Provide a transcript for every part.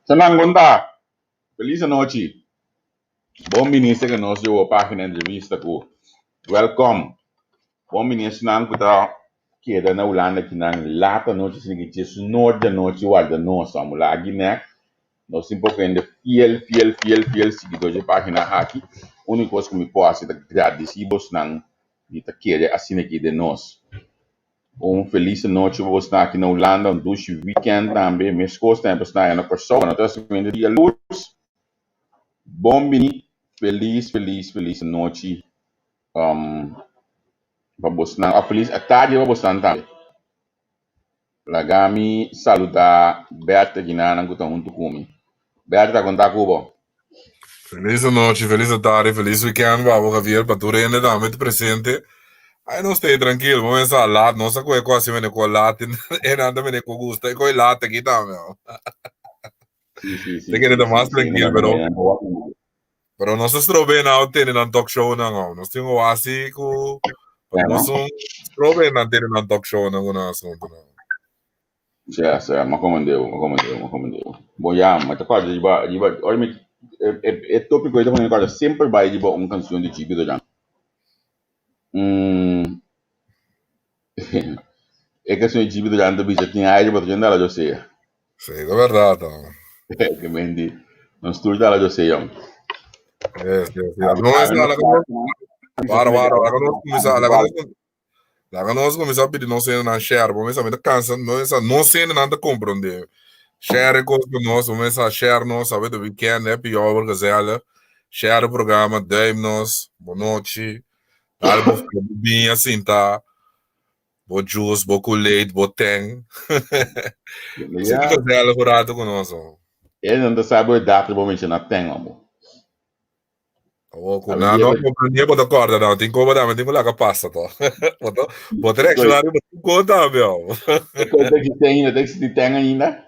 Sanan kon ta? Feliz anochi. Bon bini serka nos di bo pagina entrevista ku Welkom. Bon bini esnan ku ta keda na Hulanda kinan laat anochi asina ki djes noord di anochi warda nos. Amo lagi nek. Nos tin poko hende fiel, fiel, fiel, fiel siguidor dje pagina aki. Uniko kos ku mi por hasi ta gradisí bosnan di ta kere asina aki den nos. Un felis anochi pa bosnan aki na Hulanda, un dushi weekend tambe. Meskos tambe pa esnan aya na Kòrsou. No ta hasimentu di yalurs. Bon bini, felis, felis, felis anochi pa bosnan, òf felis atardi pa bosnan tambe. Laga mi saluda Bertha Ginanan ku ta huntu ku mi. Bertha, kon ta ku bo? Felis anochi, felis atardi, felis weekend pa bo Javier, pa tur hende tambe ta presente. Ay nos ta trankil, bo mester a laat, nos a kohe ku hasi mene ku laat, e nan ta mene ku gusta e kohe laat aki tambe. Sí, sí, sí. Te kere ta mas sí, sí, trankil, sí, pero sí. Pero nos ta strobe nan tene nan talk show nan oh. Nos tin oasi ku Ja, nos no? un strobe nan tene nan talk show nan ku nan asuntu nan. Ja, ja, ma komendeu, ma komendeu, ma komendeu. Bon, ja, ma ta kòrda riba, riba, ora mi, e, e, e tópiko ei ta pone mi kòrda semper bai riba un kanshon di Chico Dorian. Mm, e kanshon di Chico Dorian ta bisa tin aire pa ta dala José. Sí, ta bèrdat oh. Ke men di, nos tur dala José, jong. Yes, yes, yes. No es nada, laga nos, wara, wara, laga nos kuminsá, laga nos, laga nos kuminsá pidi nos hendenan share, bo mester mi ta kansa, no mester, nos hendenan ta komprondé. Share e kos ku nos, bo mester share nos, awe ta weekend, happy hour, gezellig. Share e programa, duim nos, bonochi, dal bo biña sinta. Bo juice, bo Kool-Aid, bo Tang. Ja. Sinti gezellig un rato ku nos. Oh. E nan ta sabi e data bo menciona Tang, amo. Oh, ku na no comprendí bo ta corda no, tin como dame, tin ku laga pasa to. Bo ta bo ta reaccionar bo tin conta mi oh. E conta existe ainda, ta existi Tang ainda?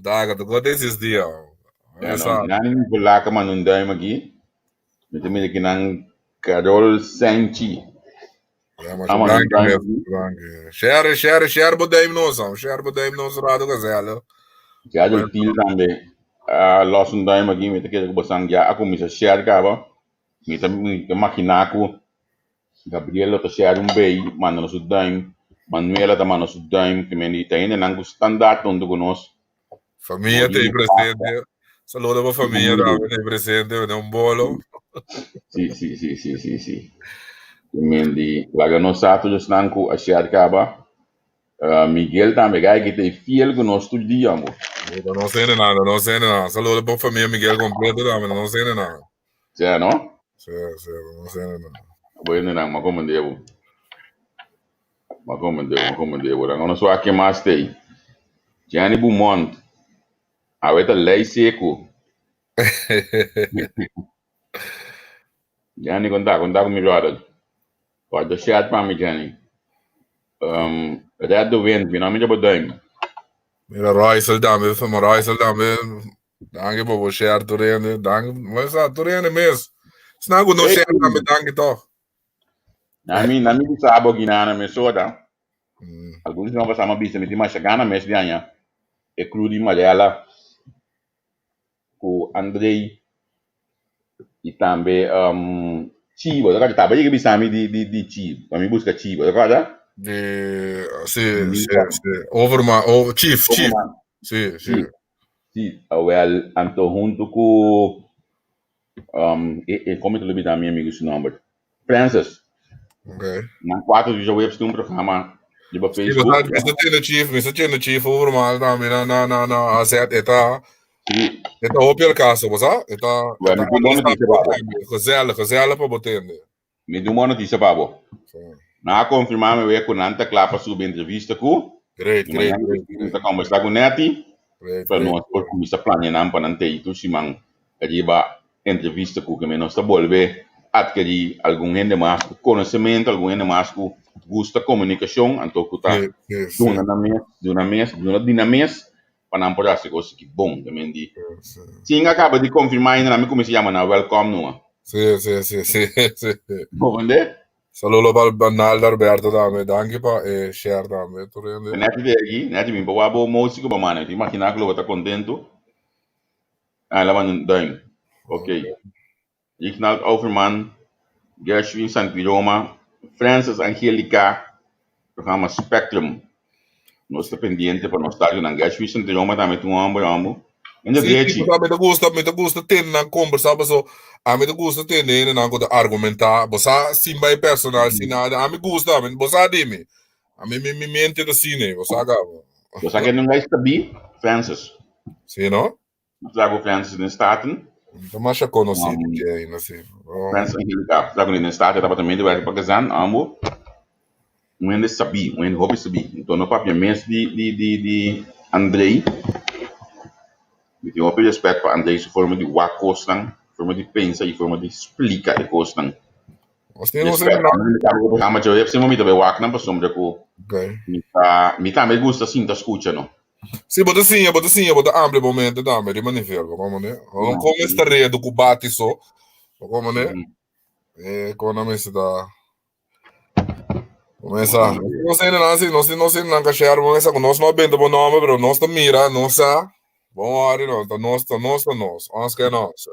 Daga, tu conta existi oh. Ja, no, nani mi volaka man un duim aki. Mi ta mira kinan Carol Senchi. Ja, maar zo dank je, dank je. Share, share, share bo duim nos, am. Share bo duim nos rado gezellig. Ja, de til tambe. Uh, los un duim aki, mi ta kere ku bosan ja a kuminsa share kaba. Mi ta mi ta imagina ku Gabriel lo ta share un bei, manda nos su duim. Manuela ta manda su duim, ke men di ta hendenan ku standaard huntu ku nos. Famia te presente. Saludo pa famia tambe te presente, met un bolo. Sí, sí, sí, sí, sí, sí. Men di laga nos sa tur esnan ku a share kaba. Uh, Miguel tambe, gai ki te fiel ku nos tur dia, amo. No sé nada, no sé nada. Saludo pa famia Miguel completo tambe, no sé nada. Sea, no? Sí, sí, no sé nada. Bueno, nan, ma como debo. Ma como debo, ma como debo. Dan nos wak ke mas tei. Gianni Beaumont. Awe ta lei seku. Gianni, konta, konta ku mi brother. Wak chat pa mi, Gianni. Um, Red de Wind, mi naam is duim. Mira, Roysel tambe, ma Roysel tambe. Danki pa bo share tur hende. Danki, maar sa, tur hende mes. Sna ku no share tambe, danki toch. Na mi, na mi bisa abo ginana me soda. Alguns no pasama bisa mi tin masha gana mes di aña. E crew di Mariela ku Andrei i tambe um, Chivo. Bo taba yega bisa mi di di di Chi. Pa mi buska Chi. Bo recorda? Di, si, si, si. Overman, over, Chief, Chief. Overman. Si, si. Si. Si, awel, anto hunto ku um, e, e, como te olbida mi amigo su nomber? Francis. Okay. Nan 4 di djaweps tin un programa riba Sí, Facebook. basta, mi sa tende chief, mi sa tende chief over mal tambe na na na na AZ eta Sí, eta hopi al caso, bo sa? Eta bueno, eta mi tin un analisá notisia pa bo. tambe, gezellig, gezellig pa bo tende. Mi tin un bon notisia pa bo. Sí. Nan a konfirmá mi wea ku nan ta kla pa subi entrevista ku Great, i great, mañana great, mi great, ta kombersá ku Netty great, pa great. nos por kuminsá plania nan pa nan tei tur siman riba entrevista ku ke nos ta bolbe atkerí algun hende mas ku konosementu, algun hende mas ku gusta komunikashon, anto ku ta Sí, sí, sí, duna nan mes, duna mes, duna di nan mes pa nan por hasi kos ki bon. Ke men di, sí, sí. sin a kaba di konfirmá ainda nan mi kuminsá yama nan wèlkòm numa. Sí, sí, sí, sí, sí. Bo komprendé? Saludo pa pa Naldo Alberto tambe. Danki pa e share tambe tur hende. Nèt di aki, nèt di mi pa wak bo músiko pa manda. Mi ta imaginá ku lo bo ta kontentu. Ah, el a manda un duim. Ok. Rignald Overman, Gershwin Sanquiroma, Francis Angelica, programa Spectrum. Nos ta pendiente pa nos ta nan. Gershwin Sanquiroma tambe tin un homber, homber. En de Sí, sí, drechi. pasobra mi ta gusta, mi ta gusta tende nan kombersá, paso ami ta gusta tende hendenan ku ta argumentá, bo sa, sin bai personal, sin nada, ami gusta, ami, bo sa di mi, ami mi mi mente ta asina, bo sa kaba. Bo sa ke nunca esta bi, Francis. Sí, no? Nos trago Francis den Staten. No ta masha konosí di dje ainda, sí. Oh. Francis Angelica, trago den Staten, tabata medewerker pa Kazan, ambo. Un hende sabí, un hende hopi sabí. Enton no papia mes di di di di Andrei. Mi tin hopi respet pa Andrei su forma di wak kosnan, forma di pensa i forma di splika e kosnan. Nos tin nos Respet. Mi ta programa dje web, mi ta bai wak nan pasobra ku Okay. mi ta mi tambe gusta sinta skucha no. Sí, bo ta siña, bo ta siña, bo ta amplia bo mente tambe riba nivel, bo komo ne? No come esta redo ku bati so, bo komo ne? Eh, kona mester ta Mesa, nos hende nan si, nos nos hende nan ka share, mesa ku nos no a benta bo nomber, pero nos ta mira, nos sa, bon worry no, ta nos, ta nos, ta nos, ons ken ons.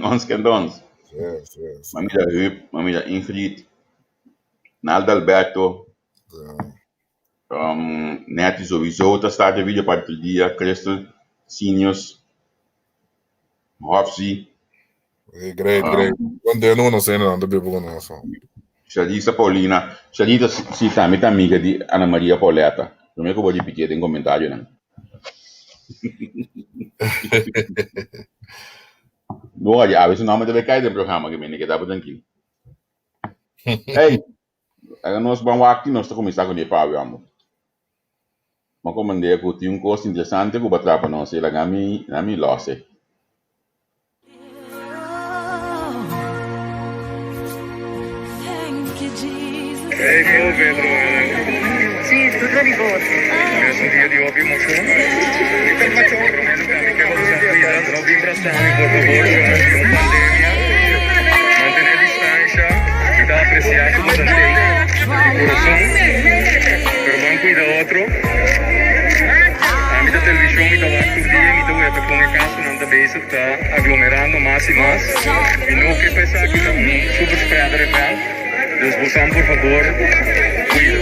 Ons ken ons. Sí, sí, sí. Ma mira Huub, ma mira Ingrid, Naldo Alberto, Sí. Netty sowieso ta start e video parti dia, Crystal, Seniors, Hofsi. Hey, great, great. Contento ku nos hende nan ta biba ku nos. Sharisa Paulina, Sharita si tambe ta amiga di Ana Maria Pauletta. Prome ku bo ripitié den komentarionan. Bo a awe su nomber ta bai kai den programa ke mende keda bo trankil. Hey, Laga nos ban wak nos ta kuminsá ku di e pabio amo. M'a komprendé ku tin un kos interesante ku bo a trapa nos i laga mi laga mi lòs e. Hey Cove bro. Es un dia di hopi emocion. Prome lugar mi ke boso cuida, no bin brasa mi por favor, nos tin un pandemia. Mantene distancia, mi ta aprecia cu boso tey di curason, pero ban cuida otro. Ami ta television mi ta wak tur dia, mi ta weta con e casonan ta bezig ta aglomerando mas y mas y no ke pa esaki ta un super spreader event. Dus bosan por fabor cuida.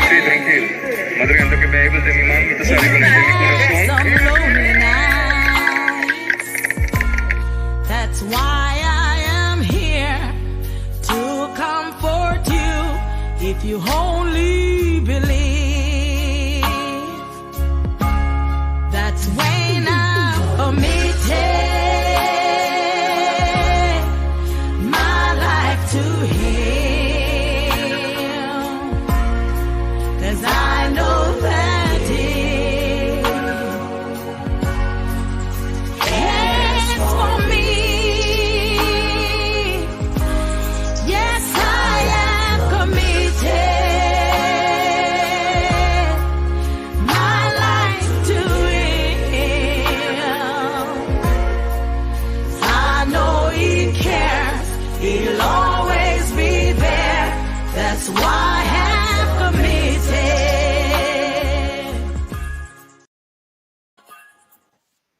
Sí, trankil. Ma drenta ku e Bijbel den mi man, mi ta sali ku nan den mi kurason.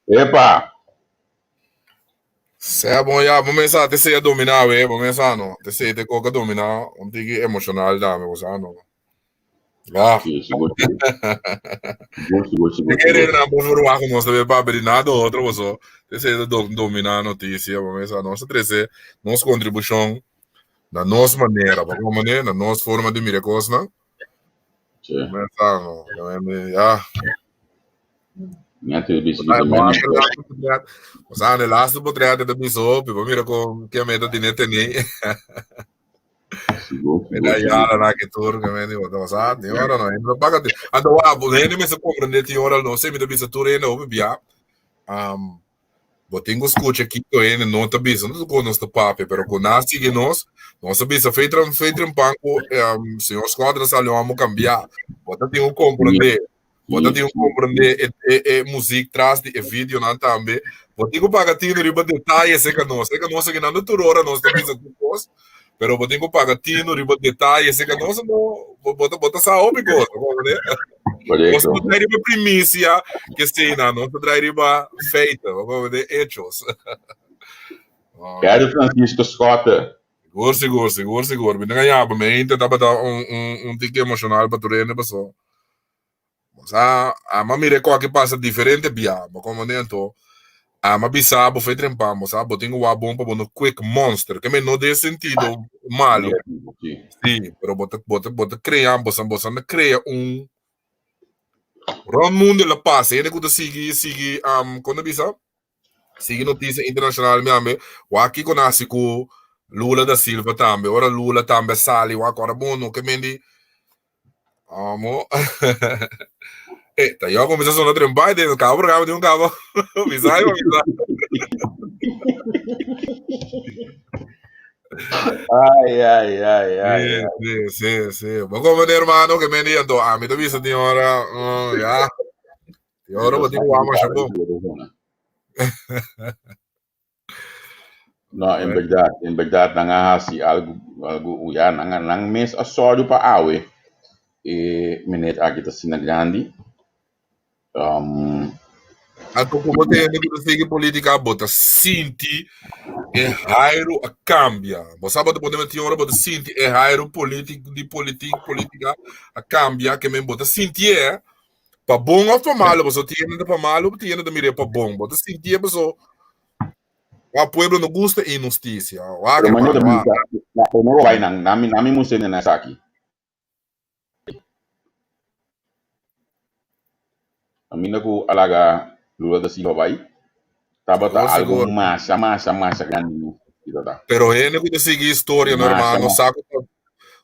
Epa! Sea bon ya, bo mesa te sea dominá we, bo mesa no. Te sea te koka dominá, un tiki emocional dame, bo sa no. Ja. Sí, sigur. Sigur, sigur, sigur. Te kere na bo verwacht nos te papia di nada otro boso. Te se do domina noticia, bo mesa nos trece nos contribucion na nos manera, bo como manera, na nos forma di mira cosnan. Sí. Mesa no, ja. Net te bisa di men. Osea, de laatste potret te bisa hopi, bo mira con ke meta di net tene. Mira ya la que tur que me digo, o sea, ni ora no, no paga. Ando wa, bo hende me se comprende ti ora no sé, mi ta bisa tur hende hopi bia. Um, bo tin ku skucha kiko hende no ta bisa, no ku nos ta papia, pero ku na sigui nos, nos ta bisa feitran feitran pan ku um, señor Scott ta sali amo cambia. Bo ta tin ku comprende. Bo ta tin ku comprende e, e, e muziek tras di e videonan tambe. Bo tin ku paga tino riba detaye seka nos. Seka nos aki nan tur ora nos ta bisa tur kos. Pero bo tin ku paga tino riba detaye seka nos no bo, bo, ta, bo ta sa hopi kos. Bo comprende? Nos Correcto. no trae riba primicia ke sei na, nos ta trae riba feiten, bo comprende? Hechos. Oh, Pedro Francisco Schotte. Sigur, sigur, sigur, sigur. Mi ta gañaba, mi inte tabata un, un, un tiki emocional pa tur hende paso. Sa, ama mira ko aki pasa diferente bia, bo comprende anto? Ama bisa bo fe trempan, bo sa, bo tin ku wak bon pa bo no quick monster. Ke men no den sentido malo. Negativo, sí. Sí, pero bo ta, bo ta, bo ta crea, bo sa, bo sa crea un rond mundo la pasa. Hende ku ta sigui, sigui, um, kon ta bisa? Sigui noticia internacional mi ambe. Wak kiko nasi ku Lula da Silva tambe. Ora Lula tambe sali, wak ora bon no ke men di Amo. Eh, ta yo comienza a sonar tren Biden, cabo programa de un cabo. Bisa, bisa. Ai, ai, ai, ai. Sí, sí, sí, sí. Bo como hermano que me di anto a mi te bisa tin ora, ya. Tin ora bo tin ku ama shabo. No, en berdad, en berdad nan a hasi algu, algu, ya, nan, nan mes a sòru pa awe e meneer aki ta asina grandi. Um, Anto ku bo tende ku ta sigui politika, bo ta sinti e hairu a kambia. Bo sa bo ta pone meti ora bo ta sinti e hairu politik di politik politika a kambia ke men bo ta sinti e pa bon of pa malo, bo so tiene ta pa malo, bo tiene ta mira pa bon. Bo ta sinti e paso Wa pueblo no gusta inhusticia. Wa Pero hermano, manera wa. bisa, na primero bai nan, nami nami musene na esaki. Aminda ku alaga Lula da Silva bai, tabata Sigur, algo sigur. masha masha masha grandi no ta. Pero hende ku ta sigui historia, no Masha hermano, masha. sa ku ta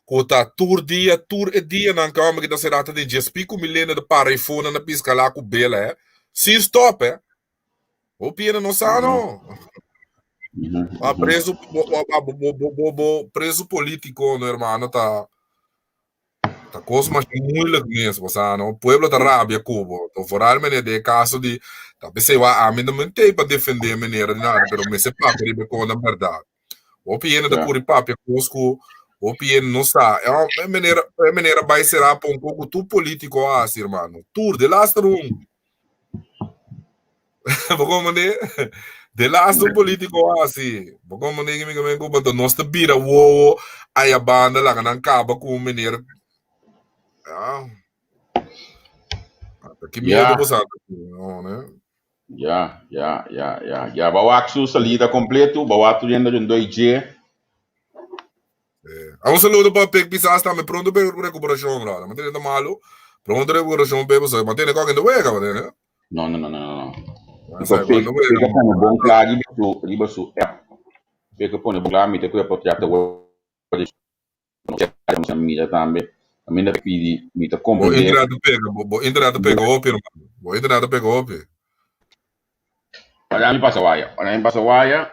ku ta tur dia, tur e dianan ku hombre kita será ta den djes pico milena de para e fona na pisca lá ku bela, eh. Sin stop, eh. Hopi hende no sa no. A preso bo, bo, bo, bo, bo, bo preso politico no hermano ta ta cos mas moeilijk mes, bo sa no. Pueblo ta rabia cu bo. To vooral meneer de caso di ta pensei wa ami no mentei pa defender meneer di nada, pero mester papia riba con na berdad. Hopi hende ta curi papia cos cu hopi hende no sa. E meneer e meneer a bai sera pa un poco tur politico a haci hermano. Tur de laatste un. Bo comprende? De laatste un politico a haci. Bo comprende que mi que men cu nos ta bira wowo aya banda laga nan caba cu un meneer. Ja. Ki miedo bo sa. No, ne? Ja, ja, ja, ja. Ja, ba wak su salida completo, ba wak tur hende rondó i dje. Eh, un saludo pa Pek Pisas tambe, pronto pe recuperacion, brother. Mantene ta malo. Pronto recuperacion pe, pasobra mantene kok in de wega, mantene. No, no, no, no, no. Pek, Pek a pone bon kla riba su, riba su app. Pek a pone bon kla, mi ta kue por trata mira tambe. Ami ta pidi, mi ta Bo comprende. internet ta pega, bo, bo internet ta pega hopi, hermano. Bo internet ta pega hopi. Ora mi pasa waya, ora mi pasa waya,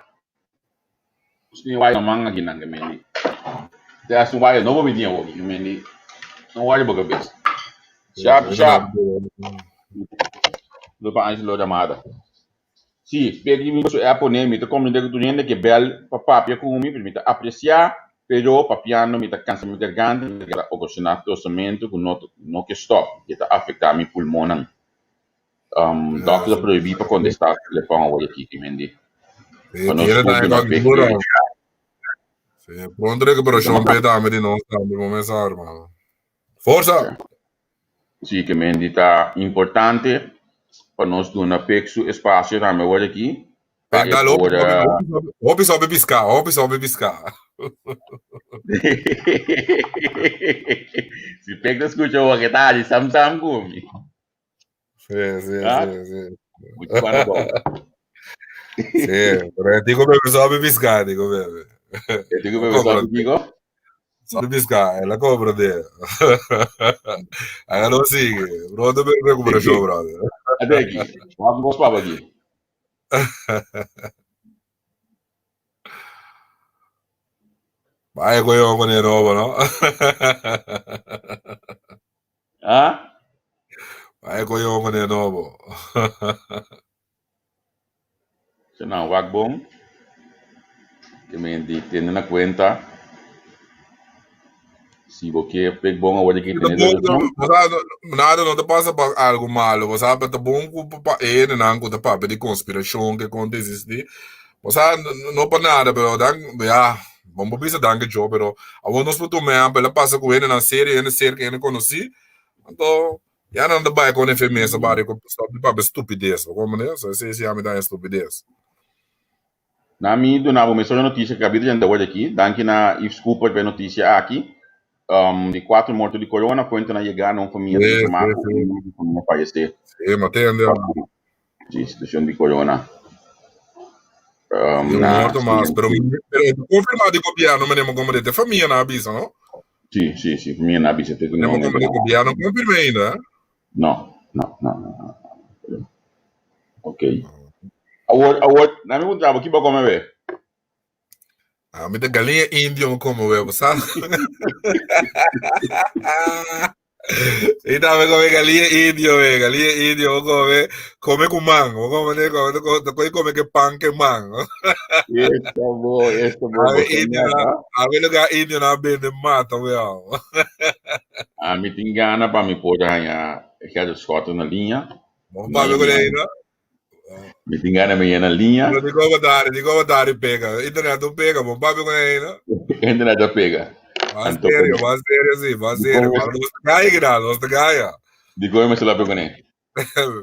si waya man aki nan ke mendi. Te hace un waya nobo mi tin awoki, ke mendi. No waya bo cabeza. Sharp, sharp. Lo pa Angelo llamada. Sí, p'e mi su app pone, mi ta comprende cu tur hende ke bel pa papia cu mi, pero mi ta aprecia, pero papiando mi ta cansa mi garganta, mi ta ocasiona tosamento cu no no ke stop, ke ta afecta mi pulmonnan. Um, dokter a prohibi pa contesta telefon awor aki, ki mendi. Pa nos Tiene cumpli na también p'e duro. Sí, pronto recuperación pe tambe di nos tambe, bo mesa, hermano. Forza! Sí, ke men di ta importante pa nos duna Pek su espasio tambe awor aki. Pa e por. Hopi sobe piská, hopi sobe piská. Si Pek ta skucha awor ke ta hasi sam sam ku mi. Sí, sí, ah? sí, sí. Mucho para bom. Sí, pero e digo bebe sobe piská, digo bebe. E digo bebe sobe digo? Sobe piská, el a comprende. Aga no sigue. Pronto bebe recuperación, brother. Ate aquí. Vamos papa aquí. Vaya coño, con el robo, ¿no? Ah? Vaya coño con el robo. Senang wak bon. Ke men di tene na kuenta. Si bo ke pek bon awor di tene Nada no te pasa pa algo malo. Bo sabe ta bon ku pa ene nan ku ta papia di konspirashon ke kon ta existi. Bo sa no pa nada pero dan ya bon bo bisa danki Joe pero awor nos por tuma ehempel a pasa ku hende nan serio hende serka hende konosí anto ya nan ta bai kon e fe mesa bari ku stop di papia stupides bo komprende so esei si ami ta haña stupides. Na mi duna bo mesora notisia ku kabita djanta word aki. Danki na Yves Cooper pa e notisia aki. Di kuater morto di corona, fuente na yega na un famia ta informa ku un di famia fayesé. Sí, ma tende. Sí, situacion di corona. Um, na morto mas, pero pero confirma di gobierno, meneer como de famia na avisa, no? Sí, sí, sí, famia na avisa. Te no, como de gobierno confirma ainda. No, no, no, no. no. Ok. Awor, awor, na mi puntra, ki bo come be? Ah, mi ta galinha indio mi come huevo, sa? E tambe come galinha indio, we, galinha indio, bo come, come ku man, bo come, ne, come, come, come ke pan ke man. Esta bo, esta bo. Ave indio na, ave lugar indio na bende mata, we. A mi tin gana pa mi por haña Gerrit Schotten na liña. Bo papia ku ei, no? Mi tin gana mi na liña. Pero di como dari, di como dari pega. Internet no pega, bo papia ku ei, no? Internet no pega. Va serio, va serio, sí, va serio. Nos ta gaya, kida, nos ta gaya. Di como me sala pega ne?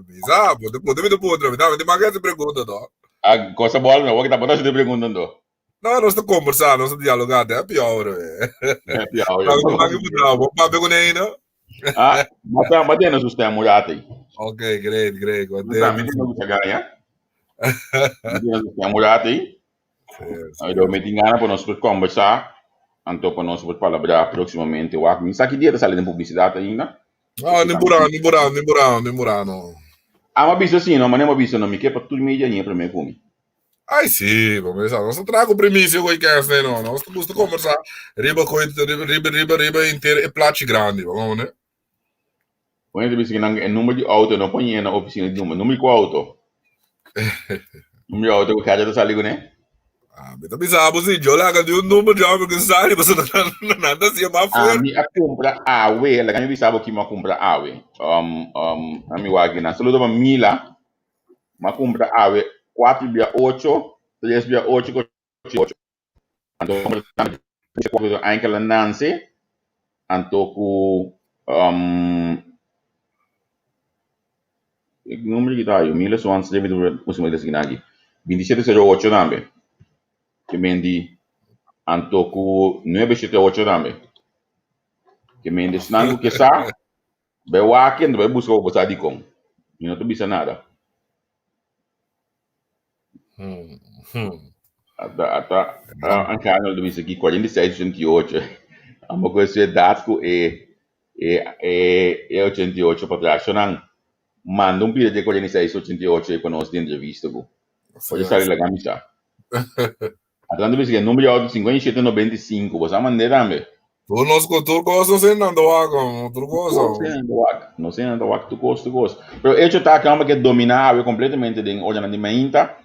Bisa, bo te puntra, mi te puntra, mi te maka ese pregunta, no? Ah, cosa bola, no, porque tampoco te preguntando. No, nos ta conversa, nos ta dialoga, te happy hour, we. Happy hour. Bo papia ku bo papia ku ei, no? Ah, ma ma tiene su stem murati. Ok, great, great. Ma mi tiene gusta gana. Mi tiene su stem murati. Ay, do mi tin gana pa nos por conversa, anto pa nos por palabra próximamente. Wak, mi sa ki dia ta sali den publicidad ainda. No, ni burano, ni burano, ni burano, ni burano. Ah, ma bisa si, no, ma ne ma bisa no, mi ke pa tur media niya prome ku mi. Ai sí, bo mesa, nos ta traha ku primicia ku e kens nee no. Nos ta gusta conversa riba ku riba riba riba riba inter e plachi grandi, bo komo ne? Bueno, te bisa que nan e numero di auto no ponye na oficina di numero. Numero di ku auto? Numero di auto ku kada ta sali kuné? Ah, mi ta bisa bo si, yo laga di un numero di auto ku sali, pasobra nan nan ta hasié mas A fuerte. mi a kumpra awe, laga mi bisa bo ki mi a kumpra awe. Um, um, a mi wak nan. Saludo pa Mila. Mi a kumpra awe kuater bia ocho, tres bia ocho ku ocho. Anto mi a kumpra anke la Nancy, anto ku um, e numero ki ta ayo, Mila Swans, debe aki, 2708 tambe. Ke men di anto ku 978 tambe. Ke men di esnan ku ke sa, Bai wak anto bai buska bo sa dikon. Mi no ta bisa nada. Ata ata Angelino ta bisa ki 46 88. Amo ku su edat ku e e e e 88 patras. Shonan manda un pida dje 46 88 e pa nos di entrevista ku. Oye sali laga mi sa. Ata nan ta bisa ki e number di auto 57 95. Bo sa mand'é tambe. Tur nos ko tur kos nos hende ta wak, tur kos. Nos hende ta wak, nos hende ta wak tur kos, tur kos. Pero hecho ta ke homber ke dominá awe kompletamente den oranan di mainta,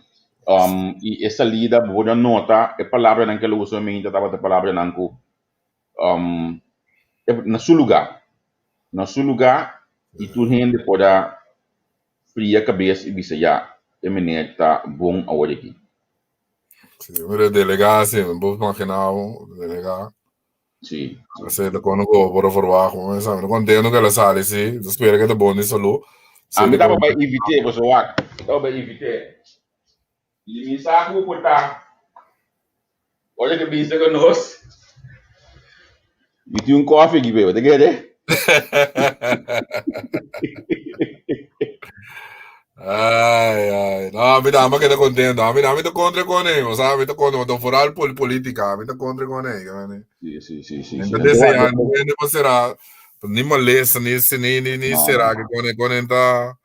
um, i e salida bo por a nota e palabranan ke lo usa mainta tabata palabranan ku um, na su lugá, na su lugá i tur hende por a fria kabes i bisa ya, e meneer ta bon awor aki. Sí, mira, delegá, sí, bo imaginá bo, delegá. Sí. Esei ta kono ku por a verwacht, mi sa, mi ta kontento ku el a sali sí, mi ta spera ku e ta bon di salú. A mi tabata bai invit'é, boso wak, mi tabata bai invit'é. I mi sa ku por ta ora ke bisa ku nos, mi tin un kòfi aki p'e, bo ta kere? Ai, ai. No, mi ta, mi keda contento. Mi ta, mi ta contra con él. O sea, mi ta contra, want vooral pol política, mi ta contra con él. Sí, sí, sí, sí. Mi ta desea, no no será, ni molesta, ni, ni, ni, ni será que con él, con él ta,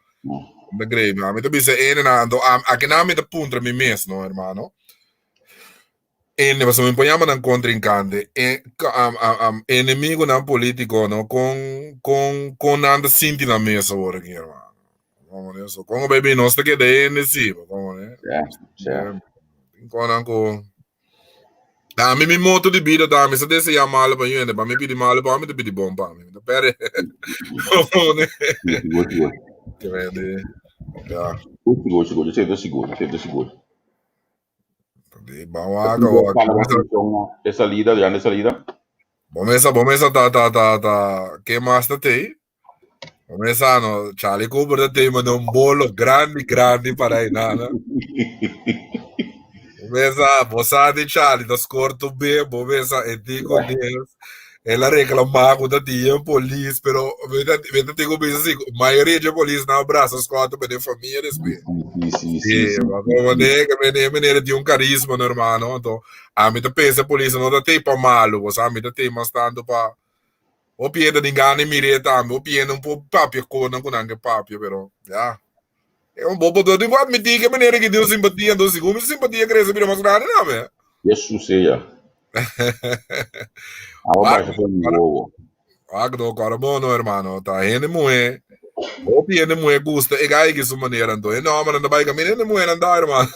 ta grave. Mi ta bisa ene na, anto, aki na mi ta puntra mi mes, no, hermano. Ene, pasobra mi por yama nan kontrinkante, e enemigunan polítiko, no, kon kon kon nan ta sinti nan mes awor aki, hermano. Komo ne so, kon bai bin nos ta keda hende si, komo ne. Ja, ja. Tin konan ku Ami mi moto di bida ta, mi sa deseá malu pa yu hende, pa mi pidi malu pa mi, ta pidi bon pa mi. Mi ta perde. Komo ne. Sigur, sigur. Ke mende, ja. Sigur, sigur, sigur, sigur, sigur, sigur. Bawaga E salida, durante e salida. Bo mesa, bo mesa ta ta ta ta ke mas ta tei? Bo mesa no, Charlie Cooper ta tei manda un bolo grandi grandi para aí nana. Bo mesa, bo sa di Charlie ta score tu be, bo mesa e ti con Dios. El a reclamá ku ta tin polis, pero mi ta mi ta tin ku bisa si mayoria dje polis nan a brasa Scott pa den famia despues. Sí, sí, sí, Sí, sí. ma como de que meneer, meneer tin un carisma, no, hermano. Anto, a mi ta pensa polis no ta tei pa malo, bo sa, mi ta tei mas tanto pa hopi hende tin gana di mir'é tambe, hopi hende un por papia konan ku nan ke papia, pero ya. E un bo bo tin ku admití ke meneer aki tin un simpatia, anto segun mi su simpatia krese bira mas grandi tambe. Jesús sea. Awa basha for mi wowo. Wak no, kòrda bon no, hermano. Ta hende muhé, hopi hende muhé gusta e gai ki su manera anto. Hende hòmbernan ta bai kaminda, hende muhénan ta, hermano.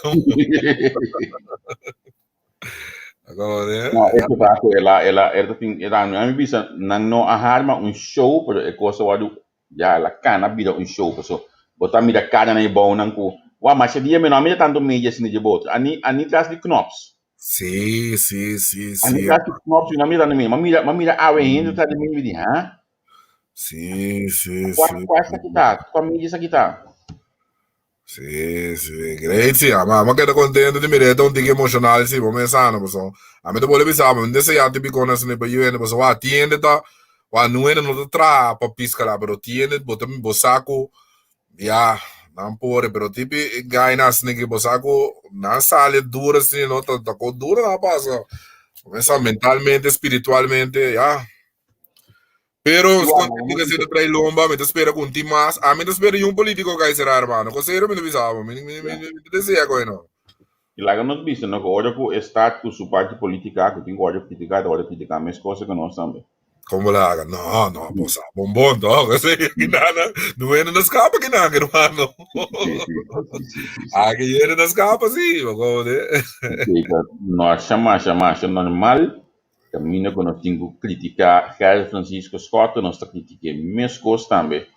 No, e ta ku el a, el a, el ta tin, el a, mi bisa, nan no a harma un show, pero e kos a wòrdu Ya el a cana bira un show paso bo ta mira cara na e bounan cu wou masha dia mi no a mira tanto media asina dje boto ani ani tras di knops. Sí, sí, sí, Ani sí. tras di knops mi no a mira tanto media m'a mira m'a mira awe hende tras di media mi di ha Sí, sí, cua sí. cua esaki ta cua media esaki ta. Sí, sí, great sí. Ama, ama keda contento di mira ta un tiki emocional sí, bo mensano paso. A mi ta bole bisa, mi desea ti bicona asina pa yu hende paso wa tiende ta wa nu hende no ta traha pa pisca la, pero tiende bo ta bo sa ku ya nan pore, pero tipi gaina asina ki bo sa ku nan sali duro asina no ta ta ko duro nan pasa. Bo mesa mentalmente, spiritualmente, ya. Pero Igual, si que se trae lomba, mi ta spera con ti mas. A mi ta spera y un político que será, hermano. Consejero mi ta bisa, mi mi mi mi ta desea con no. I laga nos bisa no ku ora ku e start ku su parti politika ku tin ku wòrdu kritiká ta wòrdu kritiká mes kosa ku nos tambe. Como la haga? No, no, bo sa bombón, toch? Ese kinana, no ene no scapa kinana, hermano. Sí, sí, sí, sí, sí, sí. Ah, que yere no scapa, sí, bo como de. Zeker, masha, masha, masha normal. Kaminda ku nos tin ku kritiká Gerrit Francisco Schotte, nos ta kritik'é meskos tambe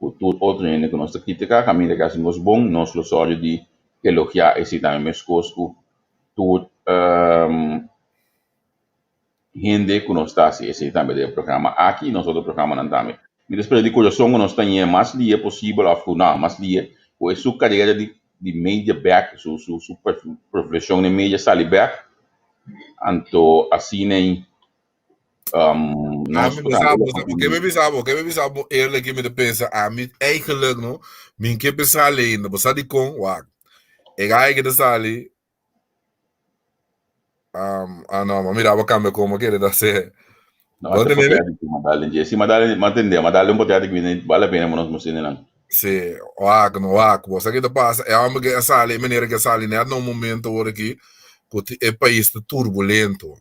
ku tur otro hende ku nos ta kritiká. Kaminda ku a hasi nos bon, nos lo sòru di elogiá esei tambe meskos ku tur hende ku nos ta hasi esei tambe den e programa aki i nos otro programanan tambe. Mi ta spera di kurason ku nos ta ñe mas lie posibel òf ku no mas lie ku e su karera di di media bèk, su su su profeshon den media sali bèk. Anto asina ei um, Ah, nos mi por bisa tambe bo, sa- ke mi bisa bo, ke mi bisa bo eerlijk, mi ta pensa, a mi eigenlijk no, mi ke pensa ainda, bo sa di kon, wak. E gai ke ta sali, um, ah no, ma mira, bo cambia como kere ta se. No, Bo esta entende? potret di madale je. Si madale, ma tende, madale un potret que vale la pena nos mosine nan. Sí, wak, no wak. Bo sa ke ta pasa, e homber ke a sali, e manera ke a sali net na un momento ora ki ku e pais ta turbulento.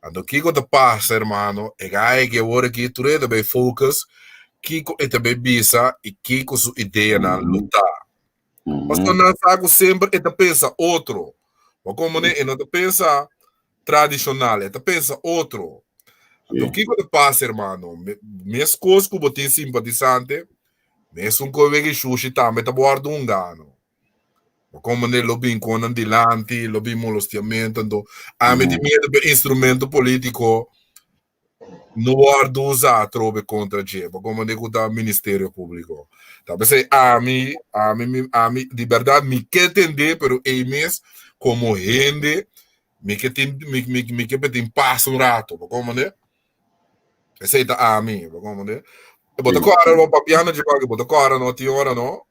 Anto kiko ta pasa, hermano, e gai ke awor aki tur e ta bay focus kiko e ta bay bisa i kiko su ideanan lo ta. Pasobra nan sa ku semper e ta pensa otro. Bo komprende? E no ta pensa tradishonal, e ta pensa otro. Anto kiko ta pasa, hermano? Meskos ku bo tin simpatisante, mesun ku e wega shushi tambe ta wòrdu un gano. Bo komprende? Lo bin kon nan dilanti, lo bin molostiamentu. Anto ami tin miedu pa e instrumento polítiko. No wòrdu usá atrobe kontra dje, pa komo di ku ta Ministerio Públiko. Ta p'esei ami, ami, mi, ami, di bèrdat mi ke tendé, pero ei mes komo hende mi ke tin, mi, mi, mi ke tin pas un rato, pa komo di. Esei ta ami, pa komo di. Bo ta kòrda, bo papiando dje kòke, bo ta kòrda no tin ora no,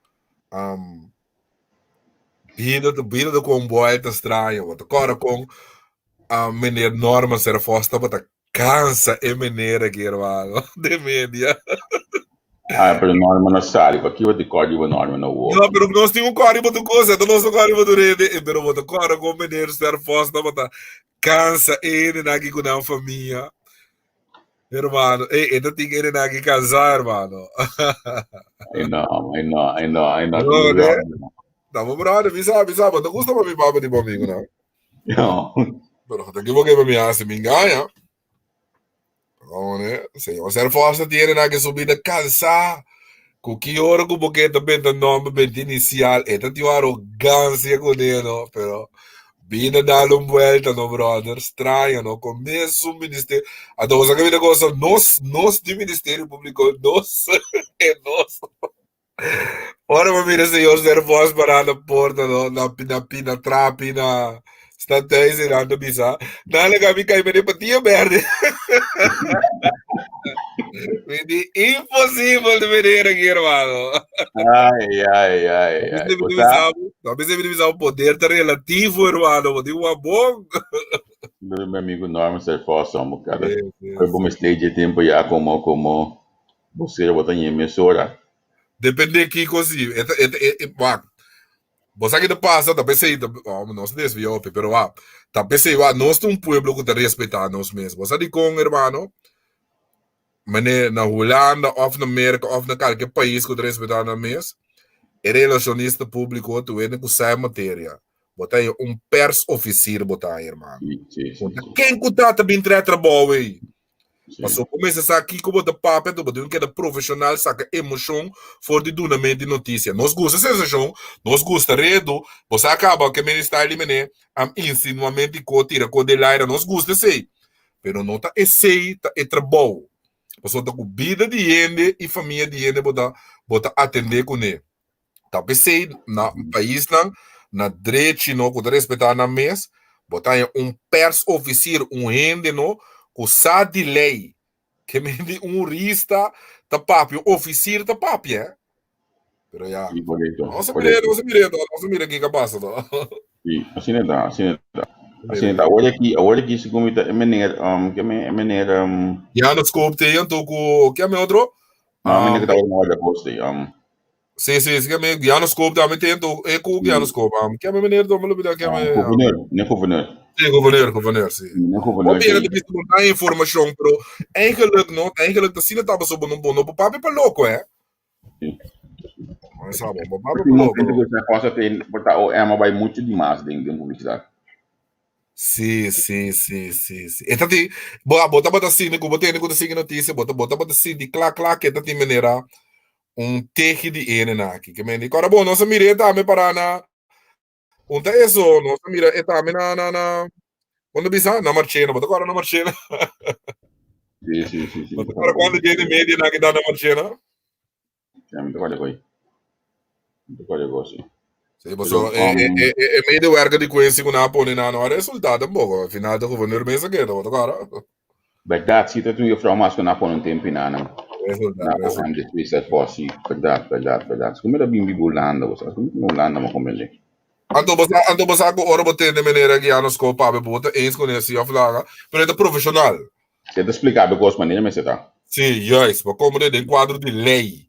bida ta, bida ta kon buelta straño, bo ta kòrda kon meneer Norman Serphos tabata cansa e meneer aki hermano de media. Ah, pero Norman a sali, pa kiba ti código Norman no wo? No, pero nos tin un código tu cosa, entonces nos código tu rede, eh, pero bo ta kòrda kon meneer Serphos tabata cansa e hendenan aki ku nan famia. Hermano, eh, e ta tin hendenan aki cansa, hermano. I know, I know, I know, I know. No, ne? Tamo brother, mi sa, mi sa, bo ta gusta pa mi papa di bo amigo, no? No. Pero ta equivoqué pa mi hace, mi engaña. No, ne? Señor Serfosa tiene na que su vida cansá. Ku ki ora ku bo ke ta benta nomber, benta inicial, e ta tin un arrogancia ku ne, no? Pero bida dale un vuelta, no, brother? Straño, no? Con mesun ministerio. Anto bo sa ke mi ta gosa? Nos, nos di Ministerio Público, nos, e nos. Ora bo mira señor Servos pará na porta no, na na na trapi na stadhuis y nan ta bisa, nan laga mi kai mene patia berde. Mi di imposibel de meneer aki hermano. Ai, ai, ai, ai. Bo sa, a veces mi bisa poder ta relativo hermano, bo tin un bon. Mi amigo Norman Servos, amo cara. Foi bom stage tempo ya como como Bo bo ta ñe mesora. Depende kiko si. E ta, e ta, e, e, wak. Bo sa ki ta pasa, ta pesei, ta, oh, nos desvia hopi, pero wak. Ta pesei, wak, nos ta un pueblo ku ta respetá nos mes. Bo sa dikon, hermano? Mane na Hulanda of na Merka of na kalke pais ku ta respetá nan mes, e relashonista públiko ta wende ku sa e materia. Bo ta haña un persofisier bo ta haña, hermano. Sí, sí, sí, sí. Ken ku ta ta bin trae trabou ei? Pasobra bo mester sa kiko bo ta papia, anto bo tin ku keda profeshonal, saka emoshon for di dunament di notisia. Nos gusta sensashon, nos gusta redu, bo sa kaba ke minister di mene a insinuament di ko tira ko den laira, nos gusta esei, pero no ta esei ta e trabou. Pasobra ta ku bida di hende i famia di hende bo ta bo ta atendé kuné. Ta p'esei na paisnan na drechi no ku ta respetá nan mes, bo ta haña un persofisier, un hende no ku sa di lei, ke men di un hurista ta papia, un ofisier ta papia, eh. Pero ya, Sí, korekto, nos a mira, korekto. nos a mira, nos a mira kiko a pasa to. Sí, asina ta, asina ta. Asina ta. Awor aki, awor aki segun mi ta e meneer, um, ke me, e meneer, um, Ya nos koop te anto ku, ke me otro? no, meneer Um, ku ta awor na Guardia Costa, um, Sí, sí, sí, me Giano Scope tambe tem to e ku Giano Scope. Um, que me meneer do me lubida que me. Gouverneur, meneer gouverneur. Sí, gouverneur, gouverneur, sí. Meneer gouverneur. Probeer te bisa bon information, pero eigenlijk no, eigenlijk te sine taba so bon bon no papi pa loco, hè. Sí. Maar sa bon, papi pa loco. Momento que se cosa tem, porta o ema vai muito demais den den publicidade. Sí, sí, sí, sí, sí. E ta ti, bo, bo tabata sinti ku bo tende ku ta sigui notisia, bo ta bo tabata sinti kla kla ke ta tin manera un tehi di ene na aki. Ke men di, kora bo, nos a mira e tambe para na, un ta eso, nos a mira e tambe na, na, na, kon ta bisa? Na Marchena, bo ta kora na Marchena? Sí, sí, sí, sí. Bo ta kora kuantu dje di media na ki da na Marchena? Ja, mi ta kora koi. Mi ta kora koi, sí. Sí, paso e, e, e, e, e medewerker di Quincy ku na pone na no a resultá tampoco. Al final de gouverneur mes a keda, bo ta kora? Berdad, sí, ta un juffrouw mas ku na pone un tempo na nan. Resultá, Na resultá. OM de Suiza po, sí, berdad, berdad, berdad. Como era bimbi Holanda, bo sa, como Holanda mo comprende. Anto bo sa, anto bo sa ku ora bo tende manera ki ya nos ko papia, bo ta eens ku ne sí of laga, pero e ta profesional. Se ta explica be cos manera mester ta. Sí, juist. Bo comprende den cuadro di ley.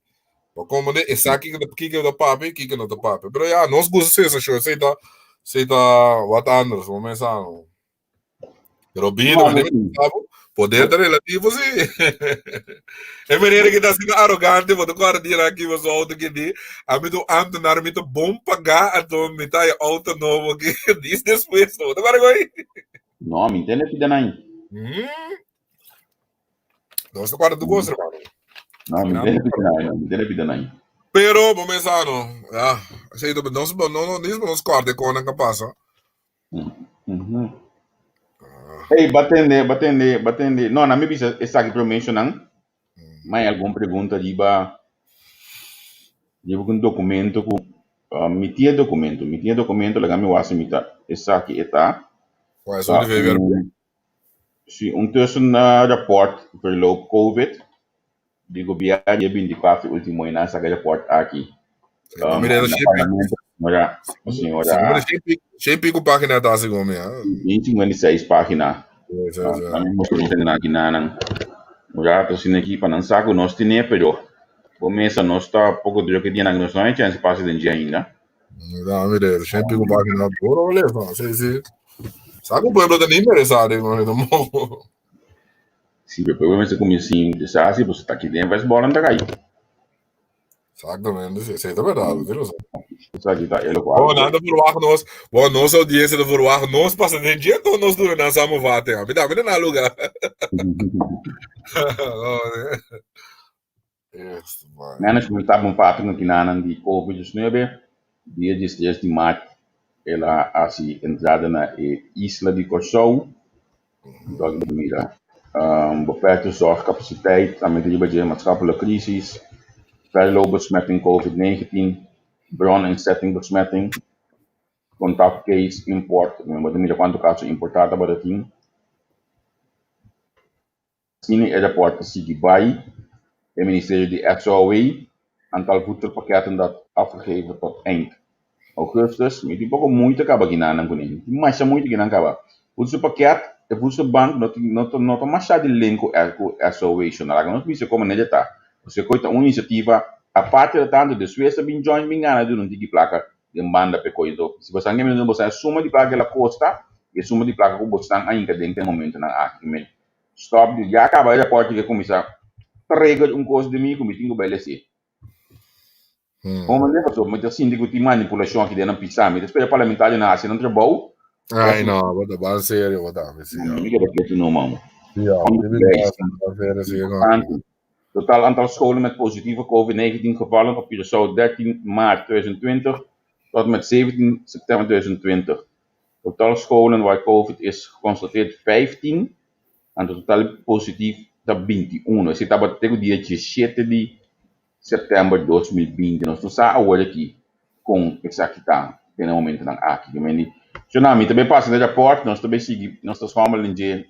Bo comprende e sa kiko ta kiko ta papia y kiko no ta papia. Pero ya, nos gusta sensacion. Esey ta, esey ta wat anders. Bo mester sa no. Pero bida, No, manera sí. mi poder ta relativo, sí. E manera que ta asina arrogante, bo ta corda dia aki bo su auto ki di, a mi tu ambtenaar mi ta bon paga, anto mi ta e auto nobo ki dis despues, bo ta corda koi? No, mi ntende pida nai. Nos ta corda tu cos, hermano. No, mi ntende pida nai, no, mi ntende pida nai. Pero, bo mesa no, ya, esey ta, nos, no, no, nos corda e konan ka pasa. Mm -hmm. Hey, batende, batende, batende. No, na mi bisa esaki promé nan. Mai algun pregunta riba riba un documento ku mi tin e documento, mi tin e documento, laga mi wak si mi ta esaki e ta. Kua esun di VVRP? Si, un tussenrapport verloop Covid di gobierno dia 24 ultimo y nan saca rapport aki. Um, mira, na parlamento, señora, señora. Shen pico página ta segun mi, ha? 56 página. A mi mostra un aki nanan. Un rato sin aki pa nan saco nos tine, pero bo mesa nos ta poco druk e dia nan nos no hay chance pasa den dje ainda. No, mire, shen pico página, puro lefa, sí, sí. Saco pueblo ta ni interesado, no. Si, pero pueblo mester kuminsá interesá si pasobra ta aki den vez bola no ta kai. Exactamente, sí, sí, ta verdad, bo tin razon. Esaki ta e lokual. Bo nan ta verwacht nos, bo nos audiencia ta verwacht nos pasa den dje enton nos duna nan samenvatting. A mi tambe ta na lugar. Yes, man. Management ta bon papia ku kinanan di Covid-19. Dia 13 di maart el a hasi entrada na e isla di Kòrsou. Enton aki mira beperkte zorgcapaciteit, tambe ta riba dje maatschappelijke crisis, verloopbesmetting Covid-19, bron en setting besmetting, contact case, import, bo ta mira kuantu kaso importá tabata tin. Asina e raport ta sigui bai e ministerio di SOAW, aantal voedselpakketten dat afgegeven tot eind augustus. Mi tin poko moeite kaba ginanan kuné. Mi tin masha moeite ginan kaba. Voedselpakket, e voedselbank no tin no ta no ta masha di link ku ku SOAW shonal. Laga nos bisa komo manera ta. Pasobra koe ta un inisiativa aparte di tantu despues ta bin join bin gana duna un tiki plaka den banda p'e koe. Enton si bosan ke mi bosan e suma di plaka ke la kosta i e suma di plaka ku bosnan a hinka den te momentonan aki. Stop di ya caba e rapport ke cuminsa trigger un cos di mi cu mi tin cu bay lesi. Como manera pasobra mi ta sinti cu tin manipulacion aki den nan pisa mi ta spera parlamentarionan haci nan trabou. Ay no, bo ta ban serio bo ta mi si. Mi keda ketu no mamo. Ja, mi ban serio si no. Totaal aantal scholen met positieve COVID-19 gevallen op Curaçao 13 maart 2020 tot en met 17 september 2020. Total scholen waar covid is geconstateerd 15, anto total positief ta 21. Esei tabata te ku dia 17 di september 2020. Nos no sa awor aki kon esaki ta den e momentonan aki. Ke mende, shona mi ta bay pasa den rapport, nos ta bay sigui, nos ta schommel den dje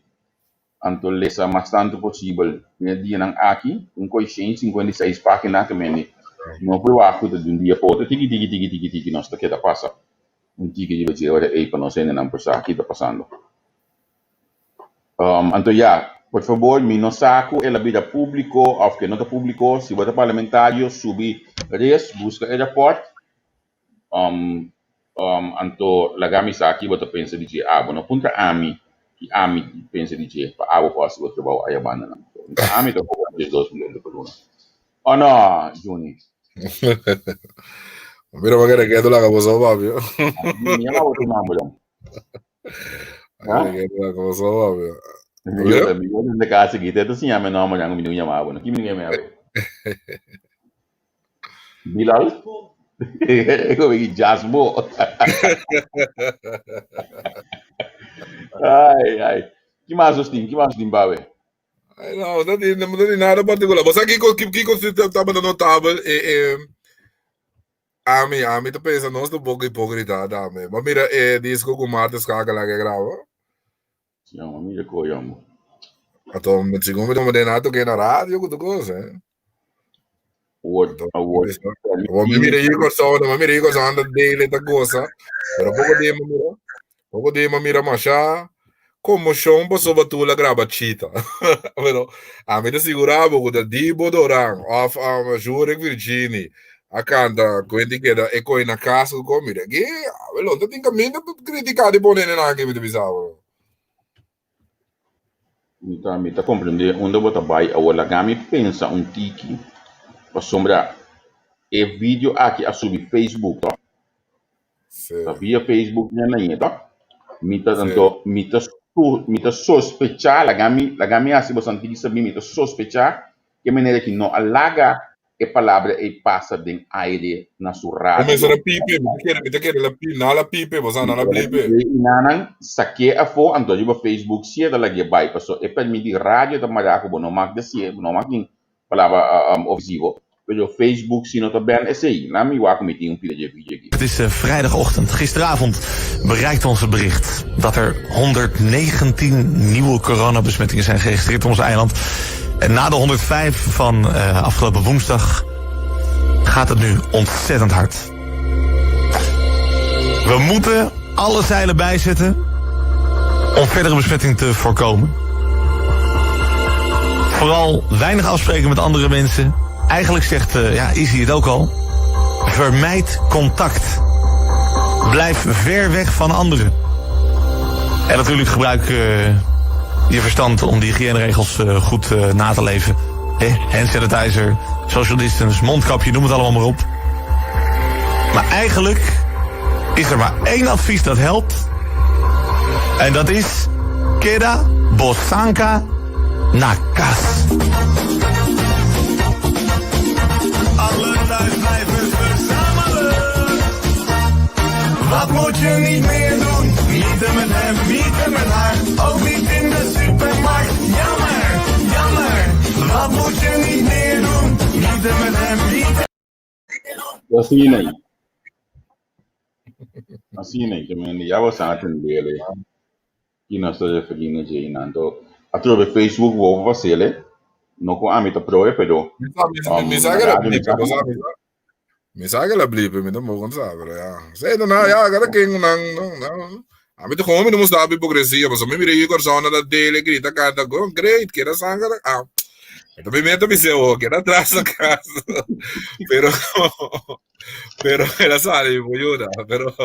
anto lesa mas tantu posibel den e dianan aki, un koi 156 pagina ke mende no por wak ku ta di un dia pa otro, tiki tiki tiki tiki tiki nos ta keda pasa. Un tiki riba dje ora ei pa nos hendenan por sa ki ta pasando. Anto ya, por fabor mi no sa ku el a bira públiko òf ke no ta públiko, si bo ta parlamentario subi res buska e rapòrt, anto laga mi sa ki bo ta pensa di dje. Abo no puntra ami ki ami pensa di dje pa abo por hasi bo trabou aya bandanan. Ami ta kobra 12 miyon pa luna. Oh no, Juni. Mira pa kere ketu laga boso papia. Mi yama bo tu nomber dan. Ha? Kere ketu laga boso papia. Mi yo mi yo desde casa aquí, te siña mi nomber dan mi no yama bo. Ki mi no yama bo? Bilal? Ego mi Jasbo. Ai ai. Ki mas nos tin? Ki mas nos tin bawe? Ay, no, no tin, no tin nada particular. Bo sa kiko, kiko si tabata notabel? E, e, ami, ami ta pensa nos ta un poco hipocrita tambe. Bo mira e disco cu Marta Skakela ke graba? Sí, amo, mira ko amo. Ato, segun mi toma den ato ke na radio ku tu cosa, eh. Award, award. Bo mi mira Igor Sound, mi mira Igor Sound daily ta goza. Pero poco dia mi mira, poco dia mi mira masha conmoción pasobra Tula graba Chita. Pero a mi ta sigura bo ku ta Dibo Doran of um, Jurek Virgini a canta Cuenti Queda e koi na casco ko mira ki lo ta tin caminda critica di pone nan aki mi ta bisa bo. Mi ta mi ta comprende unda bo ta bai awor laga mi pensa un tiki pasobra e video aki a subi Facebook to Sí. ta via Facebook nan a yega mi ta Sí. anto mi ta su mi ta sospecha laga mi laga mi hasi boso tiki sabi mi ta sospecha ke manera ki no a laga. E palabra ei pasa den aire na su radio. Kuminsá na pipe, mi ta kere, mi ta kere la pi, na la pipe, bo sa, na la blipe. I nanan sak'é afó, anto riba Facebook si e ta lag'é bai, paso e permit di radio ta mará ku bo no mag desié, bo no mag tin palabra ofensivo, pero Facebook si no ta bèn esei. Laat mi wak ku mi tin un pida dje video aki. Het is vrijdagochtend. Gisteravond bereikt ons het bericht dat er 119 nieuwe coronabesmettingen zijn geregistreerd op ons eiland. En na de 105 van uh, afgelopen woensdag gaat het nu ontzettend hard. We moeten alle zeilen bijzetten om verdere besmetting te voorkomen. Vooral weinig afspreken met andere mensen. Eigenlijk zegt uh, ja, Izzy het ook al. Vermijd contact. Blijf ver weg van anderen. En natuurlijk gebruik uh, je verstand om die hygiëneregels uh, goed uh, na te leven. He, hand sanitizer, social distance, mondkapje, noem het allemaal maar op. Maar eigenlijk is er maar één advies dat helpt. En dat is... Keda bosanka na kas. Alle thuisblijvers verzamelen. Wat moet je niet meer doen? Niet met hem, niet met haar. Ook niet in de supermarkt. Jammer, jammer. Wat moet je niet meer doen? Niet met hem, niet Asina ei. Asina ei, kemende ya bo sa atendele. Ki nos ta referí na dje einan. Anto, atrobe Facebook bo por fasele. No ku ami ta proe, pero Mi sa, mi, mi, mi sa na que la radio mi blipe, sa bo sa, mi sa. Mi sa que la blipe, mi tampoco sa, pero ya. Sí, no, no, ya, cada quien, no, no, no. A mi te gewoon, mi no moest daar hipocresía, paso mi mira Igor Zona dat dele, grita, canta, go, great, keda sangre, ah. Ito mi meta mi se, oh, keda atrás na casa. Pero, pero, ela sale, mi ayuda, pero,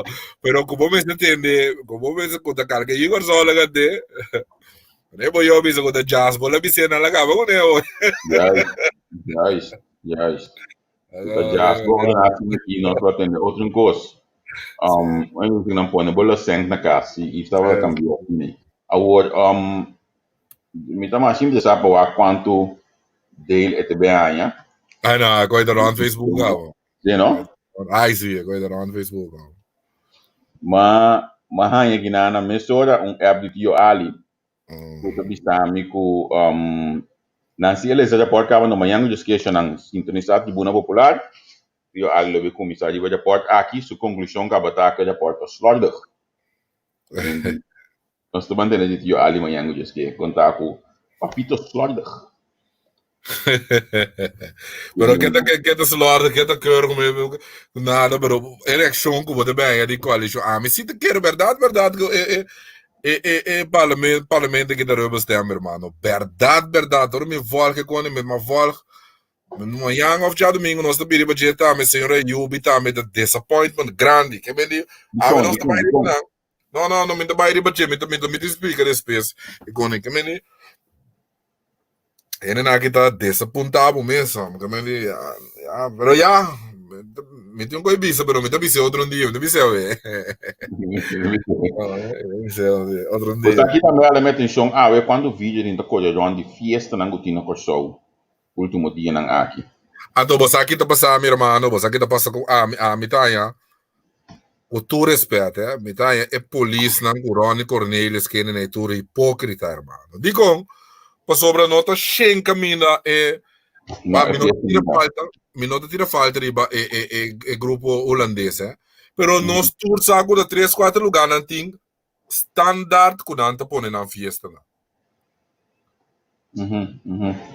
pero como me se entiende, como me se conta carga, Igor Zona gande, ne bo yo bisa conta jazz, bola bisa na la cama con ne, Juist, juist, juist. Ta jazz bo ordenatie aki nos lo atende otro kos. Um, en nan pone bo lo sent na kas si Yves tabata kambia asina. Awor, um, mi ta mas interesá pa wak kuantu deel e te be haña. Ai no, ik gooi er on Facebook al. Sí, no? Ai sí, ik gooi er on Facebook al. Ma, ma haña kinana mesora un app di Tio Ali. Ku ta bisa mi ku um, Nancy Eleza raport kaba no mañan ku dje nan sintonisá Tribuna Popular. Tio Ali lo be kuminsá riba raport aki, su konklushon kaba ta ku e raport ta slòrdig. Nos ta mantene di Tio Ali mañan ku dje konta ku Papito slòrdig. Pero ke ta ke ta slòrdig, ke ta keurig me nada, pero e reakshon ku bo ta benya di koalishon ami si ta kere bèrdat bèrdat ku e e e e e parlement parlamento ki ta rubber stamp hermano. Bèrdat bèrdat ora mi vòlg e kone mi ma vòlg mañan òf djadumingu nos ta biri pa dje tambe señor Ayubi tambe ta disappointment grandi ke men di ami Dikon, nos ta dikon, bai riba dikon? nan. No no no mi ta bai riba dje mi ta mi ta mi ta splika despues e kone ke men di Hende aki ta desapuntá bo mes, hòmber. Ke men di, ya, ya, pero ya, mi tin un kos bisa, pero mi ta bis'é otro un dia, mi ta bis'é awe. Mi bis'é otro un Pues dia. aki tambe a mi atenshon awe kuantu video tin ta kore rònt di fiestanan ku tin na Kòrsou último dianan aki. Anto bo sa ki ta pasa, mi hermano, bo sa ki ta pasa ku ami, ami ta haña, ku tur respet, eh, mi ta haña e polisnan ku Ronnie Cornelius kende na e tur hipókrita, hermano. Dikon? Pasobra no ta shen kaminda e No, pa e mi no ta fiesta tira no. falta, mi no ta tira falta riba e e e e grupo hulandes, eh. Pero nos tur sa ku ta tres kuater lugarnan tin standaard ku nan ta pone nan fiestanan.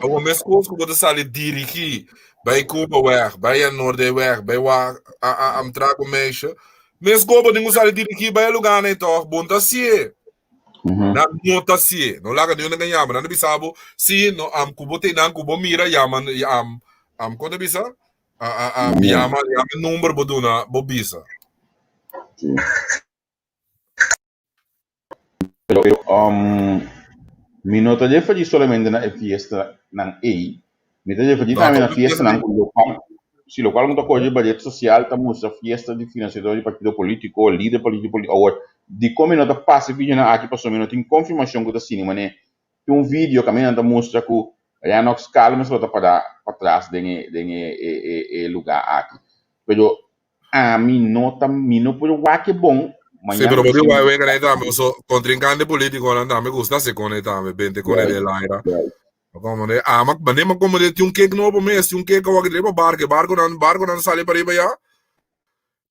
Awor meskos ku bo ta sali dirigí bai Cubaweg, bai a Noordeweg, bai wak a a Amtrak o meisje, meskos bo tin ku sali dirigí bai e lugánan ei tòg, bo no ta hasié. Nan no ta hasié. No laga niun nan yama. Nan ta bisa bo, sí, no am ku bo te nan ku bo mira yama am am kon ta bisa? A a a yama yama e number bo duna bo bisa. Sí. Pero um, mi no ta referí solamente na e fiestanan ei, mi ta referí No, tambe na tur fiesta fiestanan di ku lokual, si lokual ku ta kore riba red sosial ta mustra fiesta di finansiador di partido polítiko, lider polítiko, poli, awor, dikon mi no ta pasa e videonan aki pasobra mi no tin konfirmashon ku ta asina, manera tin un video kaminda nan ta mustra ku Rennox Calmes lo ta para patras den e den e e e e lugá aki. Pero ami no ta mi no por wak e bon Sí, mañana pero ku bo di si wak wega nei tambe, so kontrinkante politikonan tambe gusta hasi kon ei tambe, bente kon ei Juist, den laira. juist. Como de ama, mane ma como de tin un cake nobo mes, tin un cake awor riba barco, barconan, barconan sali pa riba ya.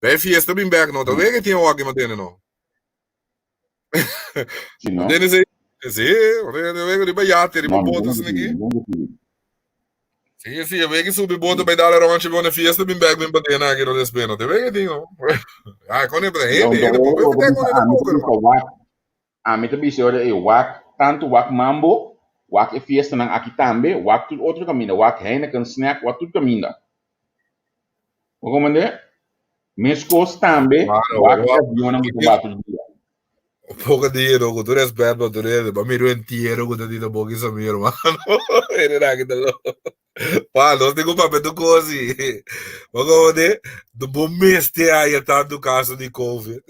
Bij fiesta bin back no, ta wega tin awor aki mantene no. Si no? Mantene si, si, mantene wega riba yate, riba No, mi boto no asina aki. no no. Si, si, wega subi boto bij dale rondje bij een fiesta bin back bin mantene aki no después no, te wega tin no. Ah, con e Yo, hende, yo, hende, yo, poco, yo, con e ami poco, ta hermano. bisa wak, ami ta bisa ora e wak, tantu wak mambo, wak e fiestanan aki tambe, wak tur otro kaminda, wak Heineken snack, wak tur kaminda. Bo komprende? Meskos tambe, Claro, wak e wak. avionnan ku ta bati tur dia. Poco dia no, con tu respeto pa tur hende, pa mira un entiero cu ta dita boca y sa mi hermano. Hende aki ta loco. Pa, nos tin cu papia tu cos y. Bo como de, do bo mester haya tanto caso di COVID.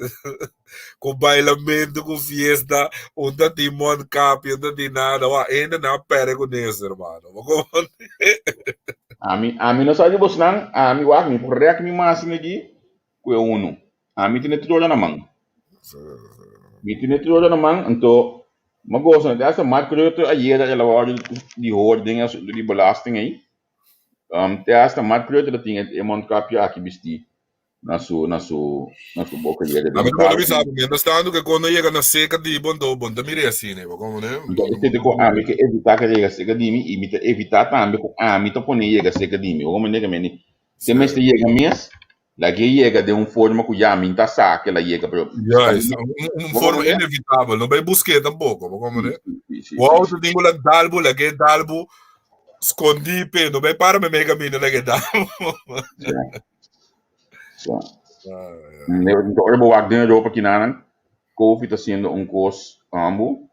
Cu bailamento, cu fiesta, un ta tin mondkapje, un ta tin nada. Wa, hende na perde cu nes, hermano. Bo como de. Ami, ami no sa di bosnan, ami wak, mi por rek mi mas aki ku e unu. Ami tin e trola na man. Mi tin e trola na man, anto mi a gosa na hasta Mark Rutte ayera el a wòrdu di hoor den e asuntu di belasting ei. Te hasta Mark Rutte ta tin e mondkapje aki bistí na su na su na su boka yera A den mi te pone kaso. bisa, mientras tanto que cuando llega na seca di bo, anto bon ta mira así, ne, bo como ne? Anto esei ta ku ami ke evitá ku yega seka di mi i mi ta evitá tambe ku ami ta pone yega seka di mi. Bo comprende ke mi? Te mester yega mes, Lag'é yega den un forma ku ya mi ta sa ku el a yega, pero Juist, un Bo forma comprende? inevitabel, no bai busk'é tampoco, bo comprende? Sí, sí, sí, Bo sí, auto sí. tin ku la dalbu, lag'é dalbu skondí p'e, no bai para meimei kaminda lag'é dalbu. Sí. Sí. Ora bo wak den Europa kinanan, Covid ta siendo un kos ambu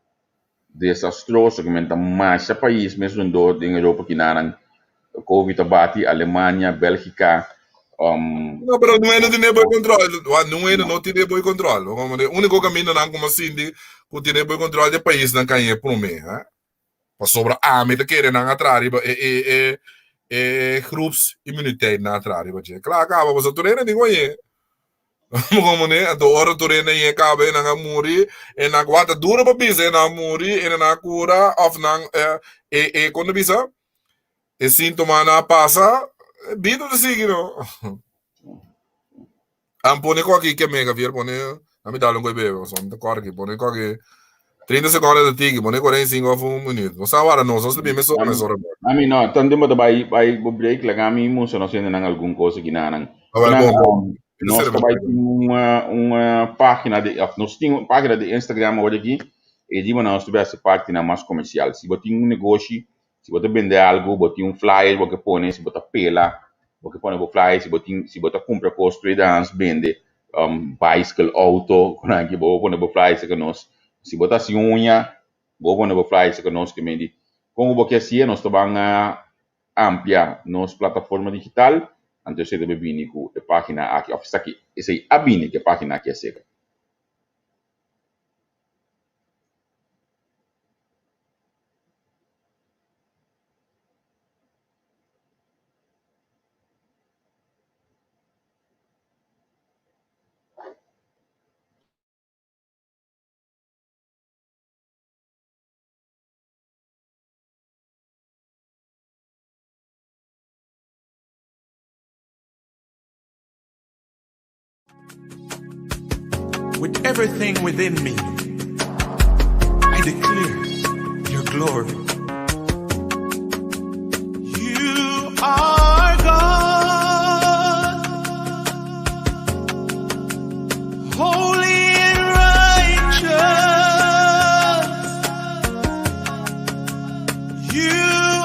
desastroso ku men ta masha pais mes rondó den Europa kinanan Covid a bati Alemania, Bélgica, No, pero no no tiene buen control. Wa no no no tiene buen control. Como de único camino nan como Cindy ku tiene buen control de país nan kan e prome, hè? Pasobra ami ta kere nan atra riba e e e e groepsimmuniteit nan atra riba dje. Kla kaba pasobra tur hende tin oye. Como ne, anto ora tur hende ye kaba e nan a muri, e nan wata duro pa bisa e nan a muri, e nan a kura of nan e e kon ta bisa? E síntomanan a pasa, bida ta sigui no. An pone koki ke mega vier pone a mi dal un koi bebe so mi ta kòrda ki pone koki 30 sekondo ta tiki pone 45 of un minuut no sa wara nos nos ta bin mesora mesora. Ami no tantu bo ta bai bai bo break laga mi mustra nos hendenan algun kos aki nanan. Ah wel bon bon. Nos ta bai tin un un pagina di of nos tin un pagina di Instagram awor aki e di bo nos ta bai hasi partinan mas komersial. Si bo tin un negoshi Si bo ta bende algu, bo tin un flyer bo ke pone, si bo ta pela, bo ke pone bo flyer, si bo tin, si bo ta kumpra kos tweedehands bende, bicycle, auto, ku nan aki, bo por pone bo flyer serka nos. Si bo ta hasi uña, bo por pone bo flyer serka nos. Ke medi kon ku bo ke hasié, nos ta ban amplia nos plataforma digital, anto esei ta bay bini ku e pagina aki, òf esaki, esei a bini ku e pagina aki aserka. With everything within me, I declare your glory. You are God, holy and righteous. You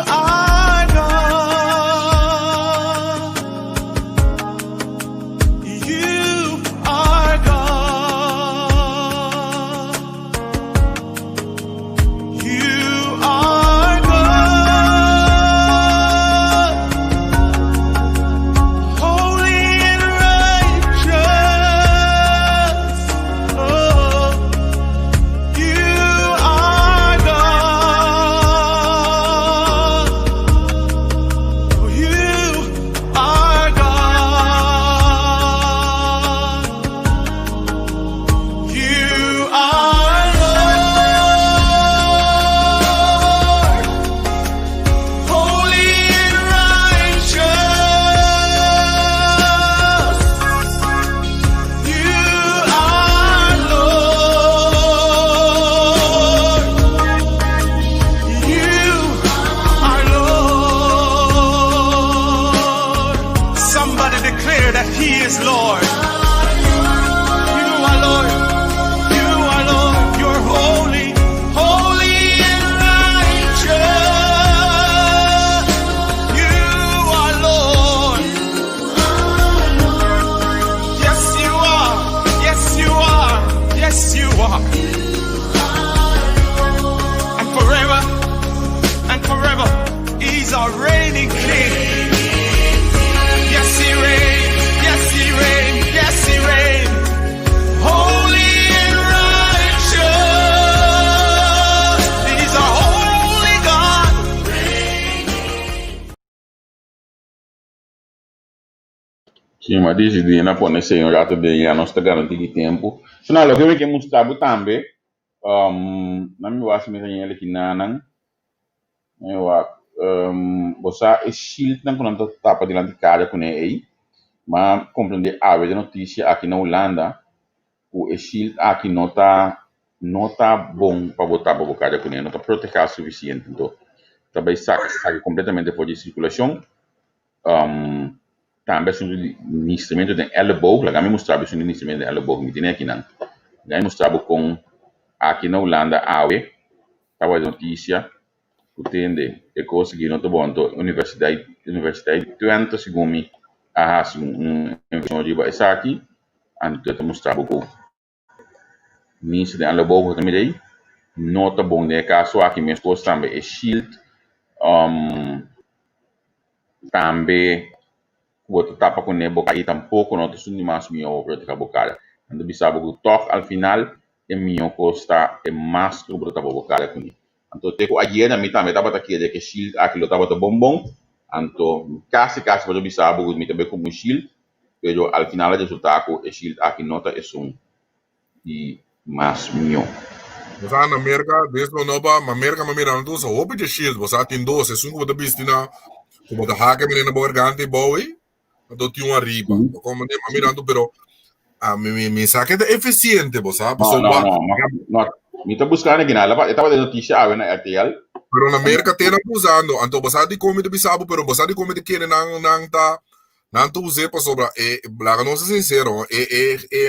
are God. You are God. You are He is Lord. You are Lord. You are Lord. You're holy, holy and righteous. You are Lord. Yes, you are. Yes, you are. Yes, you are. And forever and forever, He's our reigning King. Yes, He reigns. Yes, He reigns. Yes, He reigns. Holy and righteous. He's our holy God. Sí, m'a disidí na pone esei un rato den ya nos ta garantí di tempu. So na loke mi ke mustra bo tambe, um, na mi wak si mi ta ña eleki nanan. Mi wak, um, bo sa e shieldnan ku nan ta tapa dilanti kara kuné ei. M'a komprendé awe den notisia aki na Hulanda ku e shield aki no ta no ta bon pa bo tapa bo kara kuné, no ta protehá sufisiente. Anto ta bai saka esaki kompletamente for di sirkulashon. Um, tambe asuntu di nistramentu den elleboog. Laga mi mustra bo asuntu di nistramentu den elleboog. Mi tene akinan. Laga mi mustra bo kon aki na Hulanda awe tabata notisia ku tende e kos aki no ta bon. Anto Universiteit Universiteit Twente segun mi a hasi un investigashon riba esaki. Anto e ta mustra bo ku nistra den elleboog ta mira ei no ta bon. Den e kaso aki meskos tambe e shield um, tambe ku bo ta tapa kuné bo kara i tampoko no ta esun di mas mihó pa protegá bo kara. Nan ta bisa bo ku tòg al final e mihó kos ta e masker ku bo ta tapa bo kara kuné. Anto te ku ayera mi tambe tabata kere ku e shield aki lo tabata bon bon, anto kasi kasi bo ta bisa bo ku mi ta bai kumpra un shield, pero al final a resultá ku e shield aki no ta esun di mas mihó. Bo sa na Merka, des lo no pa, ma Merka ma mira nan ta usa hopi dje shield, bo sa tin dos, esun ku bo ta bisti na, ku bo ta haka mira na bo garganta i bou ei, anto tin un ariba. Bo komprende? Ma mira anto pero a mi mi mi sa ke ta efisiente, bo sa, No, pasobra no, no, no, no, mi ta buskando aki nan, e tabata notisia awe na RTL. Pero na Merka te nan ta usando, anto bo sa dikon mi ta bisa bo, pero bo sa dikon mi ta kere nan nan ta Nan ta us'é pasobra e, laga nos ta sinsero, e e e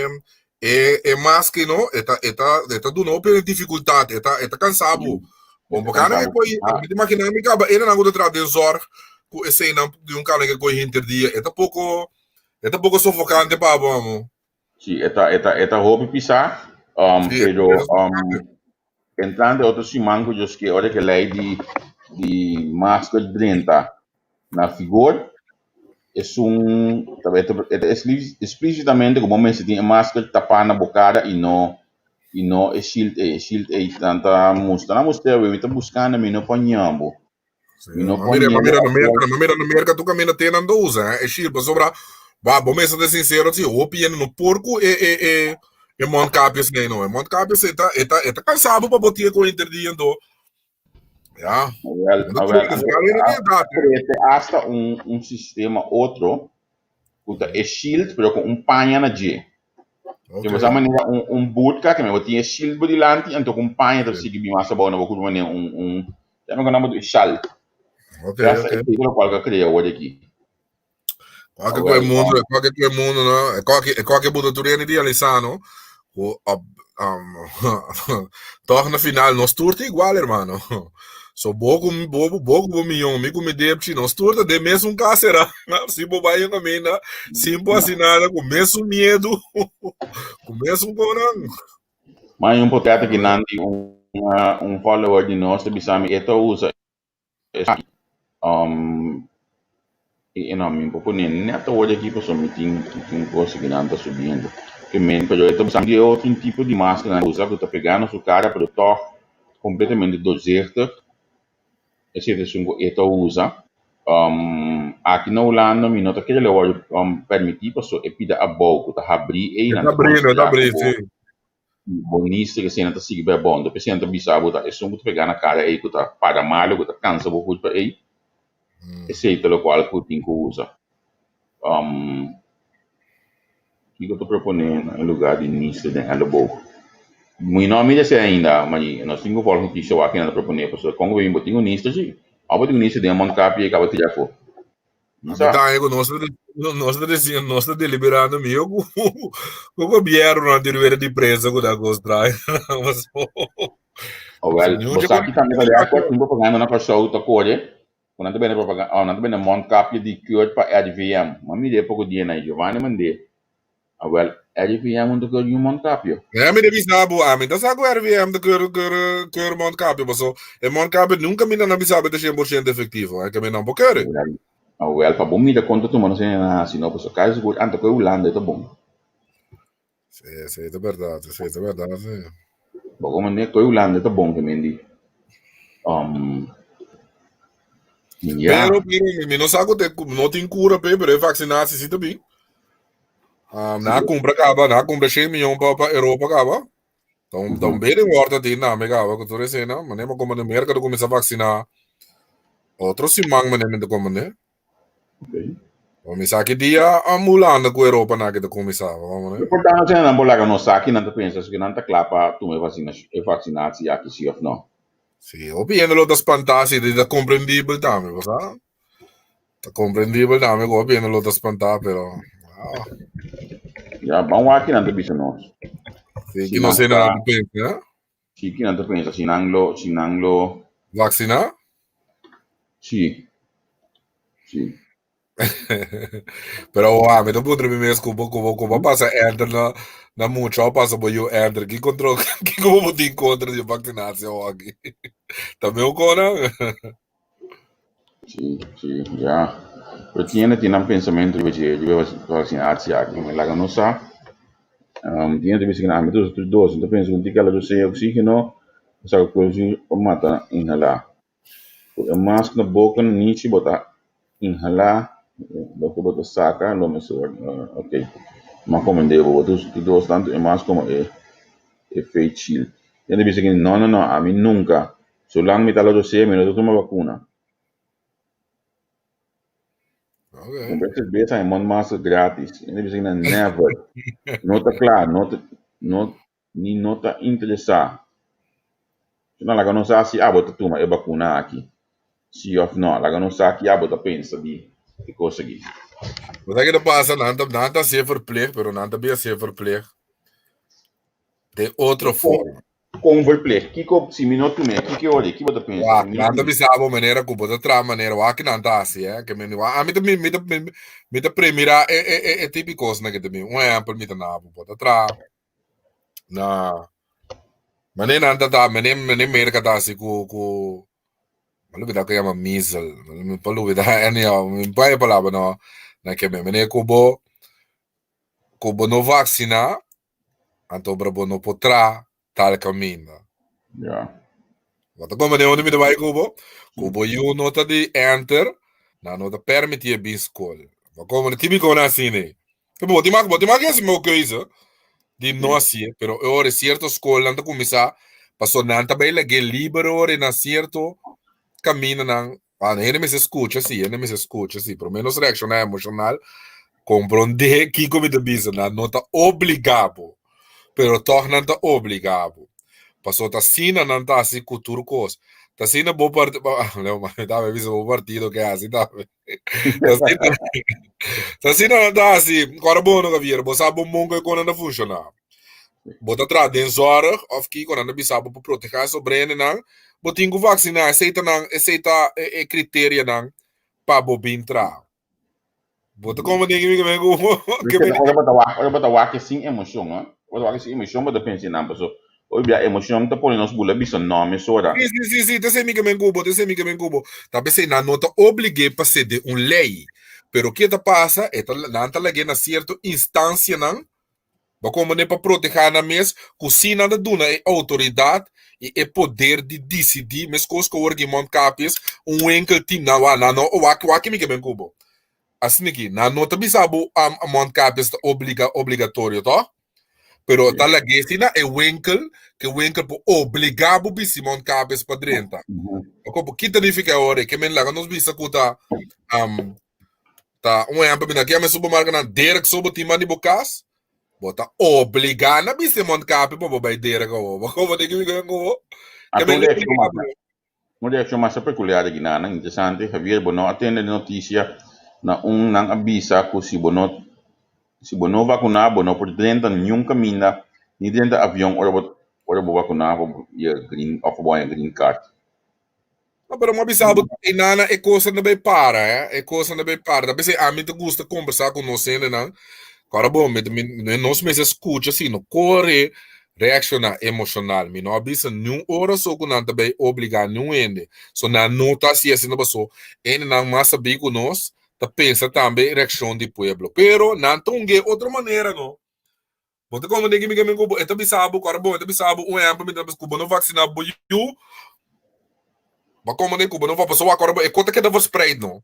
e e maske no, e ta e ta e ta duna hopi difikultat, e ta e ta kansa bo. Bon, E ta bo kana kansa ke bo. koi, Ah, mi ta imaginá mi kaba enanan ku ta traha den zòrg ku eseinan di un kana ke koi hinter dia, e ta poko e ta poko sofokante pa bo amo. sí, e ta e ta e ta hopi pisá, um, Sí, e pero ta um, sofokante. entrante otro siman ku Dios ke ora ke lei di di masker drenta na vigor, esun ta e ta e ta explícitamente ku bo mester tin e masker tapá na bo kara i no i no e shield ei. E shield ei nan ta mustra, nan mustra awe mi ta buskando mi no por ña bo. Sí, Mi no ma por mira, ma ña mira bo na Merka, ma mira na Merka tu kaminda te nan ta usa, eh, e shield pasobra ba bo mester ta sincero si hopi hende no por ku e e e e mondkapjes nei no. E mondkapjes e ta e ta e ta kansa bo pa bo tin e ku hinter dia anto. Ja. Awel, Anto awel, tu anto escala era a verdad, eh. crece hasta un, un sistema otro ku ta e shield pero ku un paña na dje. Que Ok. bo manera un, un burka que me bo tin e shield bo dilanti anto ku un paña ta Sí. sigui bin mas abou na bo kurpa manera un un ya me ku shal. Ok, Hasta ok. e lokual ku a krea awor aki. Kwake ku e Awel, mundo, kwake ku e mundo, no? E kwake, e kwake buta tur hende realisá, no? Ku op, um, toch na final nos tur ta igual, hermano. So bo ku bo, bo ku bo mion, mi ku mi depchi, nos tur ta den mesun kasera. Si bo bai un kaminda, sin por hasi nada, ku mesun miedu, ku mesun konan. Mas un potret aki nan di un, un follower di nos ta bisa mi e ta usa esaki. Um, i no, mi por pone net awor aki pasobra mi tin mi tin kos aki nan ta subiendo. Ke men, pero e ta bisa mi di e otro un tipo di masker nan usa ku ta pega na su kara pero tòg kompletamente doorzichtig. Esei ta esun ku e ta usa. Um, aki na Hulanda mi no ta kere lo wòrdu um, permití pasobra e pida abou ku ta habrí ei E nan ta ta abrí, no, e ta konsiderá abrí, komo sí. Bo nister esei nan ta sigui bai bon. Despues nan ta bisa bo ta esun ku ta pega na kara ei ku ta para malu, ku ta kansa bo kurpa ei, esei ta lokual ku tin ku usa. Um, kiko ta proponé na e lugá di nister den elleboog? Mi no a mira esei ainda, ma nos tin ku vòlg notisia wak kinan ta proponé, pasobra kon ku bo tin un nister si, abo tin un nister den e mondkapje i kaba tira afó. Mi ta haña ku nos nos ta disi nos ta deliberando mihó ku ku gobièrnunan tin rueda di prensa ku ta kos trae. Awèl, bo sa ki tambe ta di akuerdo tin propaganda na Kòrsou ta kore ku nan ta bende propaganda, oh nan ta bende mondkapje di keur pa RIVM. M'a mira e poko dia na Giovanni mand'é. Awèl, RIVM un ta keur di un mondkapje. Mi ta bisa bo, ami ta sa ku RIVM ta keur keur keur mondkapje paso e mondkapje nunka mi nan a bisa bo ta 100% efektivo, e ke mi nan por keur e. Awèl, pa bo mira kon ta tuma nos hende nan hasi no, paso kasi sigur anto ku e Hulanda e ta bon. Sí, sí, ta berdad, sí, ta berdad, sí. Bo como ne koe Hulanda ta bon ke mendi. Um, ya. Pero, pero, mi, mi no sa ku te, no tin cura pe, pero e vaccinatie sí ta bin. Um, na compra kaba, na compra 100 miljoen pa, pa Europa kaba. Dan, dan bede wordt dat in na me kaba, ku tur esena, mané ma como de Merca ta kuminsá vaccina. Otro siman mané mi ta como ne. Okay. Mi sa ki dia um, Hulanda ku Europa na ki ta kuminsá, vamos ne. Importante asina nan por laga nos sa ki nan ta pensa si nan ta kla pa tuma e vaccina e vaccinatie aki si of no. Si, hopi hende lo ta spantá si, ta komprendibel tambe, bo sa. Ta komprendibel tambe ku hopi hende lo ta spantá, pero ah. Ya, ban wak ki nan ta bisa nos. Si, ki nos hende nan ta pensa, eh? Si, ki nan ta pensa si nan lo, si nan lo. Vaksiná? Si. Si. Pero wa, mi ta puntra mi mes ku bo ku bo ku bo pasa enter na na mucha o pasa bo yu enter ki kontrol kiko bo tin kontra di vaksinatie aki? Ta meu kona? Si, si, ya. Pero tin hende tin nan pensamentu riba dje, riba e vaksinatie aki. Mi laga nos sa. Um, tin hende ta bisa ku ami ta usa tur dos. Mi ta pensa ku un tiki ala dosé oxígeno, mi sa ku pa mata inhalá. Ku e mask na boka nisi bo ta inhalá loke bo ta saka lo mester ok m'a komend'é bo bo ta usa tur dos tantu e mask komo e e face shield. Hende bisa ku no no no ami nunka solang mi ta la dosé mi no ta tuma bakuna. Kumpra serbesa en mondmask gratis. Hende bisa ku never no ta kla no ta no Ni no ta interesá. Si no, laga nos sa si abo ta tuma e bakuna aki. Si òf no, laga nos sa ki abo ta pensa di e kos aki. Bo sa ke ta pasa? Nan ta, nan ta hasié verplicht, pero nan ta bin hasié verplicht den otro forma. Kon verplicht? Kiko, si mi no tum'é, kiko e ora? Ki bo ta pensa? Wak, nan ta bisa bo manera ku bo ta traha manera, wak ki nan ta hasi, eh. Ke men, wak, ami ta, mi, mi ta, mi ta premirá e, e, e, e tipo di kosnan ke ta bin. Un ehèmpel mi ta na bo, bo ta traha Na mane nan ta ta mane mane Merca ta hasi ku ku mi lubida ku yama measle mi pa lubida anyhow mi pa e palabra no na ke men mane ku bo ku bo no vaksina anto ora bo no por tra tal kaminda. Ya. Bo ta komprende unda mi ta bai ku bo? Ku bo yu no ta di enter, nan no ta permiti e bin skol. Bo komprende? Tipiko nan asina ei. Bo tin mak, bo tin mak hasi mo keuze di no hasié, pero e ora sierto skolnan ta kuminsá, paso nan ta bai lag'é liber ora na sierto kamindanan. Bueno, hende mester skucha si, hende mester skucha si. Promé nos reakshoná emoshonal, komprondé kiko mi ta bisa. Nan no ta obligá bo, pero tòg nan ta obligá bo. Pasobra ta asina nan ta hasi ku tur kos. Ta asina bo partido, mi ta bisa bo partido ke hasi tambe. Ta asina, ta asina nan ta hasi. Kòrda bon no Javier, bo sa bon bon kon nan ta funshoná. Bo ta traha den zorg of kiko nan ta bisa bo pa protegá e sobrehendenan, bo tin ku vaksiná. Esei ta nan, esei ta e kriterianan pa bo bin traha. Bo ta como den mi ke ku ke me Ora bo ta wak, ora bo ta wak sin emocion, ah. Ora bo ta wak sin emocion bo ta pensa nan paso hopi bia emocion ta pone nos bula bisa no mesora. Si si si si, ta esei mi ke men ku bo, ta esei mi ke men ku bo. Ta p'esei nan no ta oblig'é pa sede un lei, pero ke ta pasa e ta nan ta lag'é na sierto instancianan Bo komprendé pa protehá nan mes ku si nan ta duna e outoridat i e poder di disidí meskos ku awor ki mondkapjes un winkel tin nan wak nan no wak wak mi ke ben ku bo asina ki nan no ta bisa bo mondkapjes ta obliga obligatorio tòg pero ta lag'é si na e winkel ke winkel por obligá bo bisti mondkapjes pa drenta bo ki ta nifiká awor ke men laga nos bisa ku ta Ta un ehempel, mi na kier mi supermarket nan Dirk so bo tin man di bo kas, bo ta obligá na bisti mondkapje pa bo bai Dirk awo. Bo komo tin ki ku bo? Ke men un reakshon masha pekuliar di Guinana. Interesante, Javier, bo no a tende di notisia. Na un nan a bisa ku si bo no si bo no vakuná bo no por drenta niun kaminda ni drenta avion ora bo ora bo vakuná pa bo ye green òf bo haña green card. No, pero m'a bisa bo e nana e kosnan ta bai para, eh. E kosnan ta bai para. Ta p'esei ami ta gusta kombersá ku nos hendenan. Kòrda bo, mi, mi, nos mester skucha si no kore reakshoná emoshonal. Mi no a bisa niun ora so ku nan ta bai obligá niun hende. So nan no ta hasi asina paso hendenan mas sabí ku nos ta pensa tambe reakshon di pueblo. Pero nan ta hung'é otro manera no. Bo ta komprendé ki mi ke men ku bo e ta bisa bo, kòrda bon, e ta bisa bo un ehèmpel mi ta bisa ku bo no vaksiná bo yu, bo a komprendé ku bo no pasobra wak kòrda bon e kos ta keda verspreid no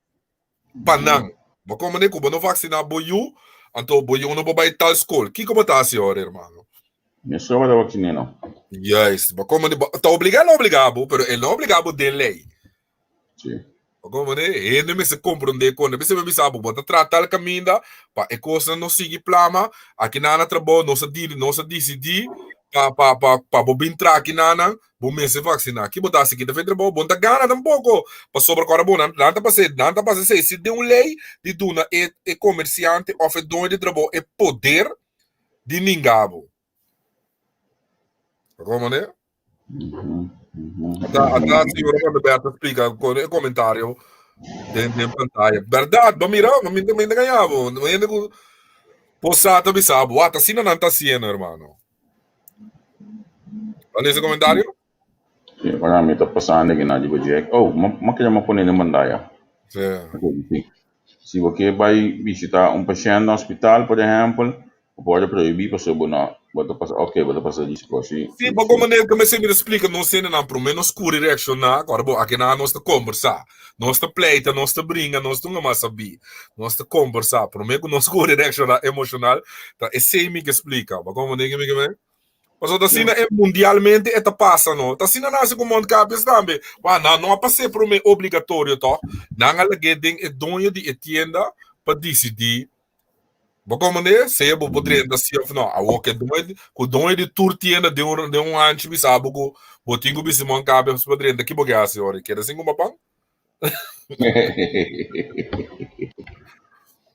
pa nan. Bo a komprendé ku bo no vaksiná bo yu, anto bo yu no por bai tal skol. Kiko bo ta hasi ora, hermano? Mi so bo ta vaksiné no. Juist, bo a komprendé, bo ta obligá, el a obligá bo, pero el no a obligá bo den lei. Sí. Como ne, hende mester comprende con mester me bisa bo, bo ta trata tal caminda pa e cosnan no sigui plama, aki nan na trabou nos a dili, nos a decidi pa pa pa pa bo bin tra aki nan, bo mester vaccina. Ki bo ta haci? Kita fe trabou, bo no ta gana tampoco, pasobra cu ora bo nan nan ta pasa nan ta pasa esey si den un ley di duna e e comerciante of e doño di trabou e poder di ninga bo. Como ne? Ata, ata señora Van der Berg ta explica con e comentario den, den pantalla. Verdad, ba mira, ba minta minta ganhabo. No hende ku posata bisabo. Wat, asina nan ta haciendo, hermano. Ba lesa comentario? Sí, para mi ta pasando aquí na digo Jack. Oh, ma ma kere ma pone den pantalla. Sí. Okay, sí. Si bo ke bai bishitá un pashènt na hospital, por ehèmpel, bo por wòrdu prohibí pasobra bo no bo ta pasa oke bo ta pasa risiko. Si, Sí, si, bo si. komo ne mester mira splika nos hendenan promé nos kuri reakshoná, ku ora bo akinan nos ta kombersá, nos ta pleita, nos ta bringa, nos ta un mas sabí, nos ta kombersá promé ku nos kuri reakshoná emoshonal, ta esei mi ke splika. Bo komo ne mi ke men? Pasobra ta asina e mundialmente e ta pasa no. Ta asina nan hasi ku mondkapjes tambe. Wak, nan no a pas'é promé obligatorio tòg. Nan a lag'é den e doño di e tienda pa disidí. Bo komprendé? Sea bo por drenta si òf no. Awor ku e doño, ku doño di tur tienda den un den un hanchi bisa bo ku bo tin ku bisti mondkapjes pa drenta, ki bo ke hasi ora? Keda sin kumpra pan?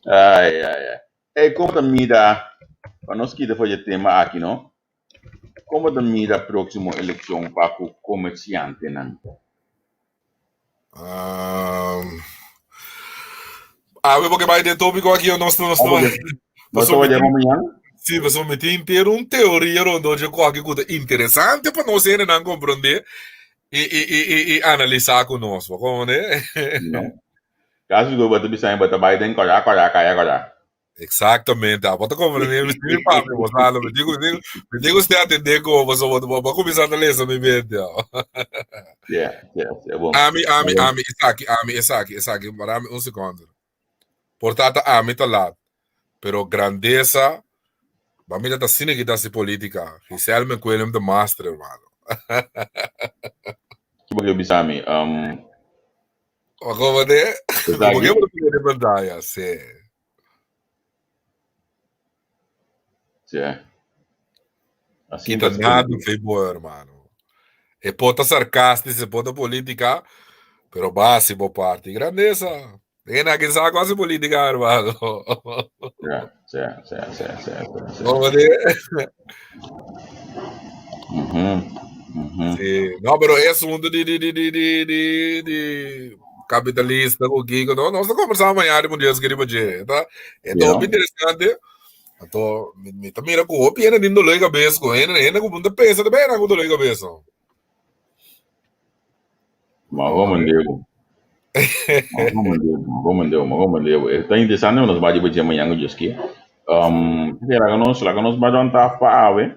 Ai, ai, ai. Ey, como ta mira, pa nos kita for dje tema aki no, como ta mira proximo eleccion pa cu comerciantenan? Um, awe porque bai den tópico aki o nos nos Ah, porque nos ta waya mañana? Sí, pasobra mi tin ter un teoria rondó dje koki ku ta interesante pa nos hendenan komprondé i i i i i analisá ku nos. Bo komprondé? No. Casi cu bo ta bisa bo ta bay den cora cora caya cora. Exactamente. Ah, bo ta comprende mi mi papi, bo sa, mi digo, mi digo, mi digo usted atende como bo bo bo bo cuminsa ta lesa mi mente. Yeah, yeah, yeah, bon. Ami, ami, ami, esaki, ami, esaki, esaki, parami un secondo. Por tata ami ta laat, pero grandeza, ba mira ta asina ki ta hasi politica. Giselle McWilliam ta master, hermano. Ki bo ke bisa mi? Um, Como de? Como que bo pone pantalla? Sí. Sí. Así Kita nada fe bo, hermano. E pota sarcástico, e pota política, pero base bo parte. Grandeza. En aquel saco hace política, hermano. Sí, sí, sí, sí, sí, sí. Como de? Mhm. Sí. No, pero e asunto di, di, di, di, di, di, di capitalista ku Kiko, no, nos ta conversando mañana di Dios kerido dje. Ta, e ta hopi interesante. Anto, mi, mi ta mira ku hopi hende tin dolor di cabeza, ku hende, hende ku ta pensa ta bena ku dolor di cabeza. Ma como Diego. Ma como Diego, ma como Diego, ma como Diego. Ta interesante, nos ba di dje mañana ku Dios kier. Um, laga nos, laga nos ba don taf pa awe.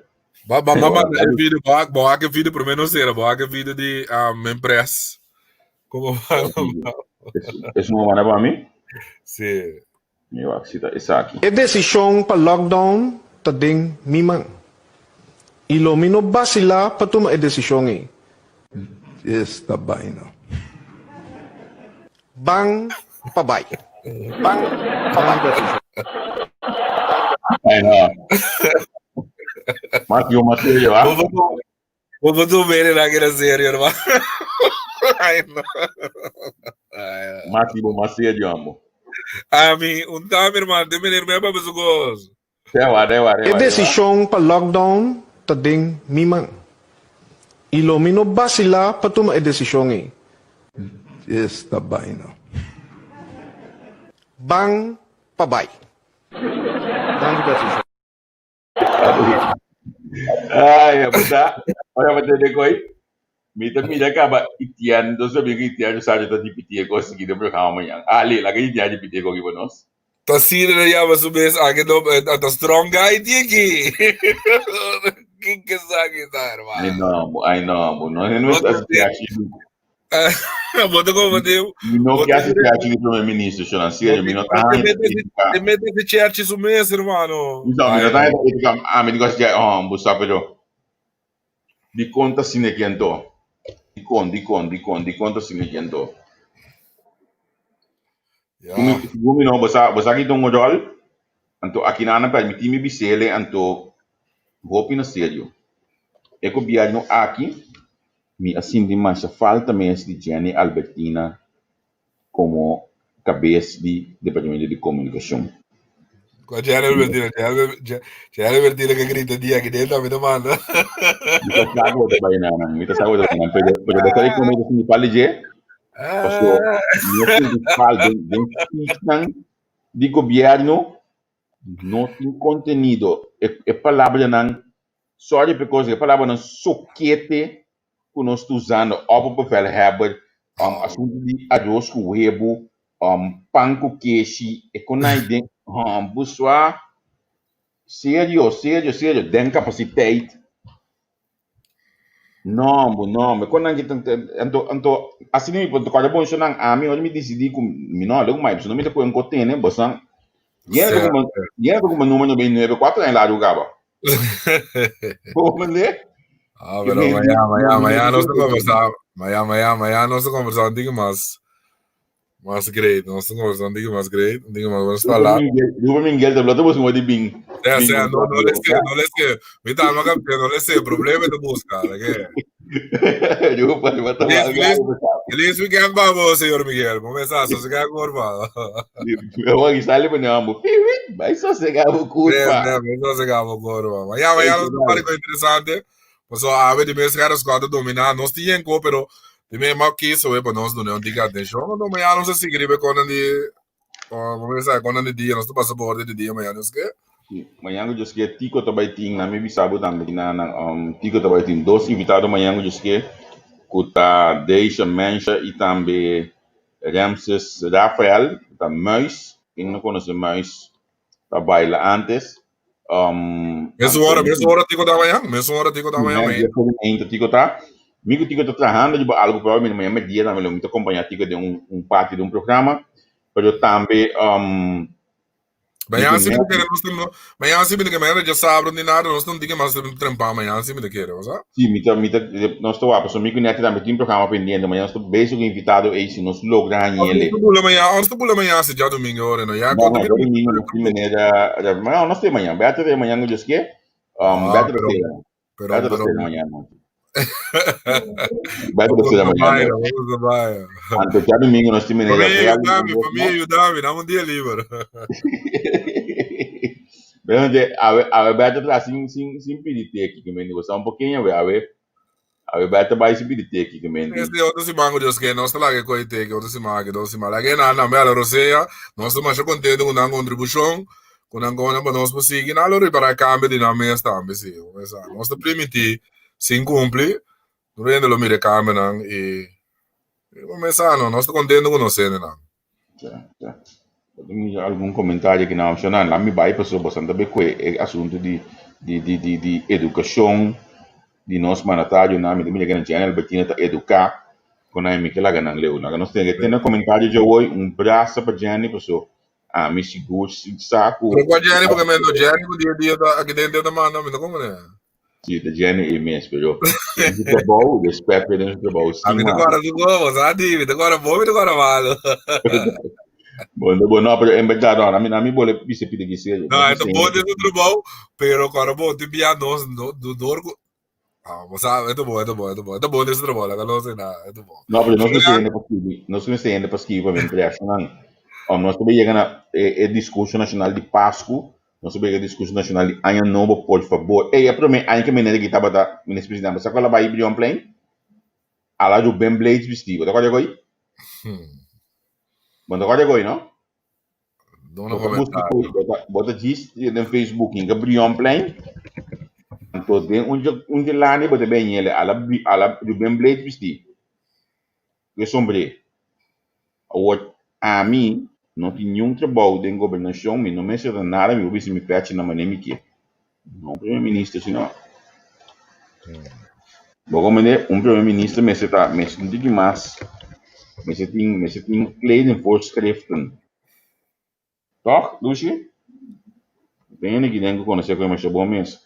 Ba ba ba manda e video, ba ba wak e video prome no sera, ba wak e video di um, Mempress. Como ba? Es un manda pa mi? Sí. Mi wak si ta esaki. E desishon pa lockdown ta den mi man. I lo mi no basilá pa tuma e desishon ei. Esta baina. Ban pa bai. Ban pa bai. Ay no. Mas yo mas serio, ah. Bo bo tu bene na kira serio, hermano. Ay no. Ay, Mas yo mas serio, amo. Ami, un ta, mi hermano, te meneer me papia su kos. Dewa, dewa, E dewa, dewa. desishon pa lockdown ta den mi man. I lo mi no basilá pa tuma e desishon ei. Esta baina. Ban pa bai. Danki pa e atenshon. Ai, apunta. Ora pa tende koi. Mi ta mira kaba Itian, dos amigo Itian Rosario ta dipiti e kos aki den programa mañan. Ali, laga Itian dipiti e koki pa nos. Ta sine na yama su mes aki no ta strong guy tiki. Kiko esaki ta, hermano? Ai no, ai no, no, no es así. Bo ta konfundí. Mi no ke hasi cherchi di primer minister, shonan. Serio, mi no ta haña etika. Te mete si cherchi su mes, hermano. No, mi no ta haña etika. Ah, mi digo hasi cherchi. Oh, bo sa pero. Dikon ta asina aki anto? Dikon, dikon, dikon, dikon ta asina aki anto? Ja. Segun mi no, bo sa, bo sa ki ta un ròl? Anto aki nan a permití mi bis'ele anto hopi na serio. E gobièrnu aki Mi a sinti masha falta mes di Jenny Albertina komo kabes di departamento di komunikashon. Kua Jenny Albertina? Jenny Albertina ke grita dia aki den tambe ta manda. Mi ta sa ku bo ta bai nan, mi ta sa ku bo ta bai nan, pero pero bo sa di komo mi ta sinti falta di dje? Paso mi a sinti falta den den speechnan di gobièrnu no tin kontenido, e e palabranan Sorry because e palabranan sokete ku nos ta usando, opperbevelhebber, um, asuntu di aros ku webu, um, pan ku keshi, e konai den, um, buswa, serio, serio, serio, den kapasiteit. No, bo no, me konan ki anto, anto, asina mi por kòrda bon shonnan, ami ora mi disidí ku mi no algu mai, pasobra mi ta kohe un kos tene, bosan, yena ta kuma, yena ta kuma numero 99, aña largu kaba. Bo mende? Ah, pero mañana, mañana, mañana nos ta conversa, mañana, mañana, mañana nos ta conversa un tiki mas, mas great, nos ta conversa un tiki mas great, un tiki mas, bueno, está la. Ruben Miguel te blota busca di bin. Sea, sea, no, no le sé, no le sé. Mi ta alma campeón, no le sé, problema te busca, ¿de qué? Ruben, va Feliz, feliz, feliz weekend pa bo, señor Miguel. Bo mesa, sosega kurpa. Voy a sale pa nyambo. Vai sosega bo kurpa. Vai sosega bo kurpa. Maar ja, maar ja, dat is algo interesante. Paso awe di mes gara squad domina. Nos ti yenko, pero di me ma kies we pa nos dune un tika atención. No, maar ja, nos a sigui riba konan di Bo sa kon di dia, nos ta pasa por di dia mañana nos ke. Mañana ku ke Tico ta bai tin, na mi bisa bo tambe na na um, Tico ta bai tin dos invitado mañana ku ke ku ta Deisha Mensha i tambe Ramses Rafael, ta Muis, ken no konosé Muis ta baila antes. Um, Mesun hora, mesun hora Tico ta mañana, mesun hora Tico ta mañana. Mañana Tico ta. Mi ku Tico ta trahando riba algo probablemente mañana mediodía tambe lo mi ta acompaña Tico den un, un parte de un programa, pero tambe um, Mañana si mi kere nos no, mañana si mi kere mañana ya sabro ni nada, nos no diga mas trempa mañana si mi kere, o sea? Sí, mi ta, mi ta, nos ta guapo, so mi ku Nettie tambe tin programa pendiente, mañana nos ta bezig ku invitado ei, si nos logra hañele. Ons ta bula mañana, ons ta bula mañana si djadomingo ora no, ya No, no, djadomingo nos tin manera, no, nos tin mañana, beter de mañana ku Dios ke, um, beter de sea, pero, beter de pero, sea mañana. Beter de sea mañana. Anto djadomingo nos tin manera Familia, yudami, familia, yudami, dame un dia liber. Pero awe, awe beter tra sin, sin, sin pidi teki, que me digo, sa un poquinho, awe, awe, awe beter bai sin pidi teki, que me digo. Este otro siman ku Dios ke, nos ta laga koi teki, otro siman aki, dos siman. Laga nan nan bela rosea, nos ta masha kontento ku nan kontribushon, ku nan kona pa nos por sigui, nan lo ripará kambio di nan mes tambe si. Nos ta primintí sin kumpli, tur hende lo mira e kambionan i i mesa no, nos ta kontento ku nos hendenan. Ja, ja. Tin algun komentario ki nan opshonal. Nan mi bai pasobra boso ta be kue e asuntu di di di di di edukashon di nos mandatarionan. Mi ta mira ke Jenny Albertina ta eduká ku nan mi ke laga nan leu. Laga nos tene tene komentario djawoy. Un brasa pa Jenny paso ami sigur sa ku Pero kua Jenny? Porque mi no Jenny ku dia dia ta aki den ta manda mi no komprende. Si, ta Jenny e mes, pero den su trabou, respet pe den su trabou, A mi ta stima. guarda su gobo, sa di, mi ta guarda bo, mi ta guarda malo. Bon, bon, no, pero en berdad, no, a mi bole bisa pidi ki serio. No, e ta bon den su trabou, pero guarda bo, tin bia nos, no, do, door ku, ah, bo sa, e ta bon, e ta bon, e ta bon, e ta bon den su trabou, laga nos na, e ta bon. No, pero nos mester hende pa skibi, nos mester hende pa skibi pa mi impresionan. Om nos ta bay yega na e discurso nacional di Pascu, nos ta bay yega discurso nacional di Aña Nobo, por fabor. Ey, e prome aña ke meneer aki tabata minister presidente, bo sa cual a bay Brionplein? Ala Ruben Blades bisti, bo ta corda goy? Bo no ta corda goy, no? Duna Bo ta busca comentario. goy, bo ta djis den Facebook hinka Brionplein, anto den un dje un dje lani bo ta bay ñele ala ala Ruben Blades bisti, ku e sombré. Awor, ami no tin niun trabou den gobernashon, mi no mester ta nada, mi por bisti mi pechi na manera mi ke. No un primer minister si no. Bo comprende? Un primer minister mester ta, mester tin tiki mas, mester tin, mester tin kledingvoorschriften. Toch, Lushi? Tin hende ki den ku konosé ku e masha bon mes.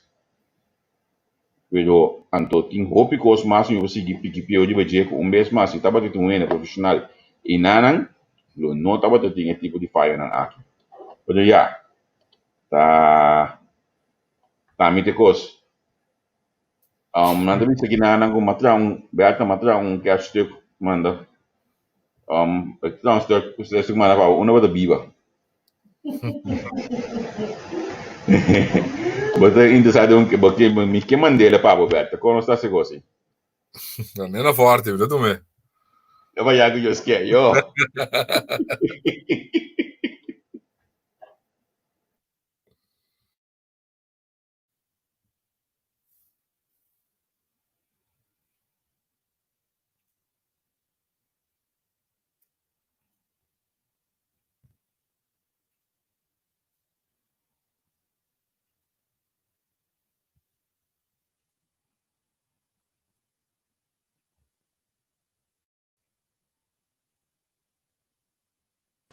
Pero anto tin hopi kos mas mi por sigui piki pieu riba dje ku un bes mas si tabata tin un hende profeshonal einanan lo no tabata tin e tipo di fayonan aki. Pero ya, ta ta mi te kos. Nan ta bisa kinanan ku m'a traha un, Bertha m'a traha un kerststuk manda. E traha un stuk, stuk manda pa bo, unda bo ta biba? Bo ta interesá den un, bo ke, mi ke mand'el pa bo, Bertha. Kon nos ta hasi kos ei? Mena forte, mi ta tum'é. Yo pa ya ku Dios ke, yo.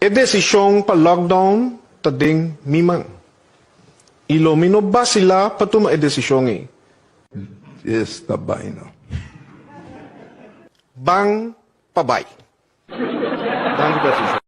E desishon pa lockdown ta den mi man i lo mi no basilá pa tuma e desishon ei. Esta baina. Ban pa bai. Danki pa e atenshon.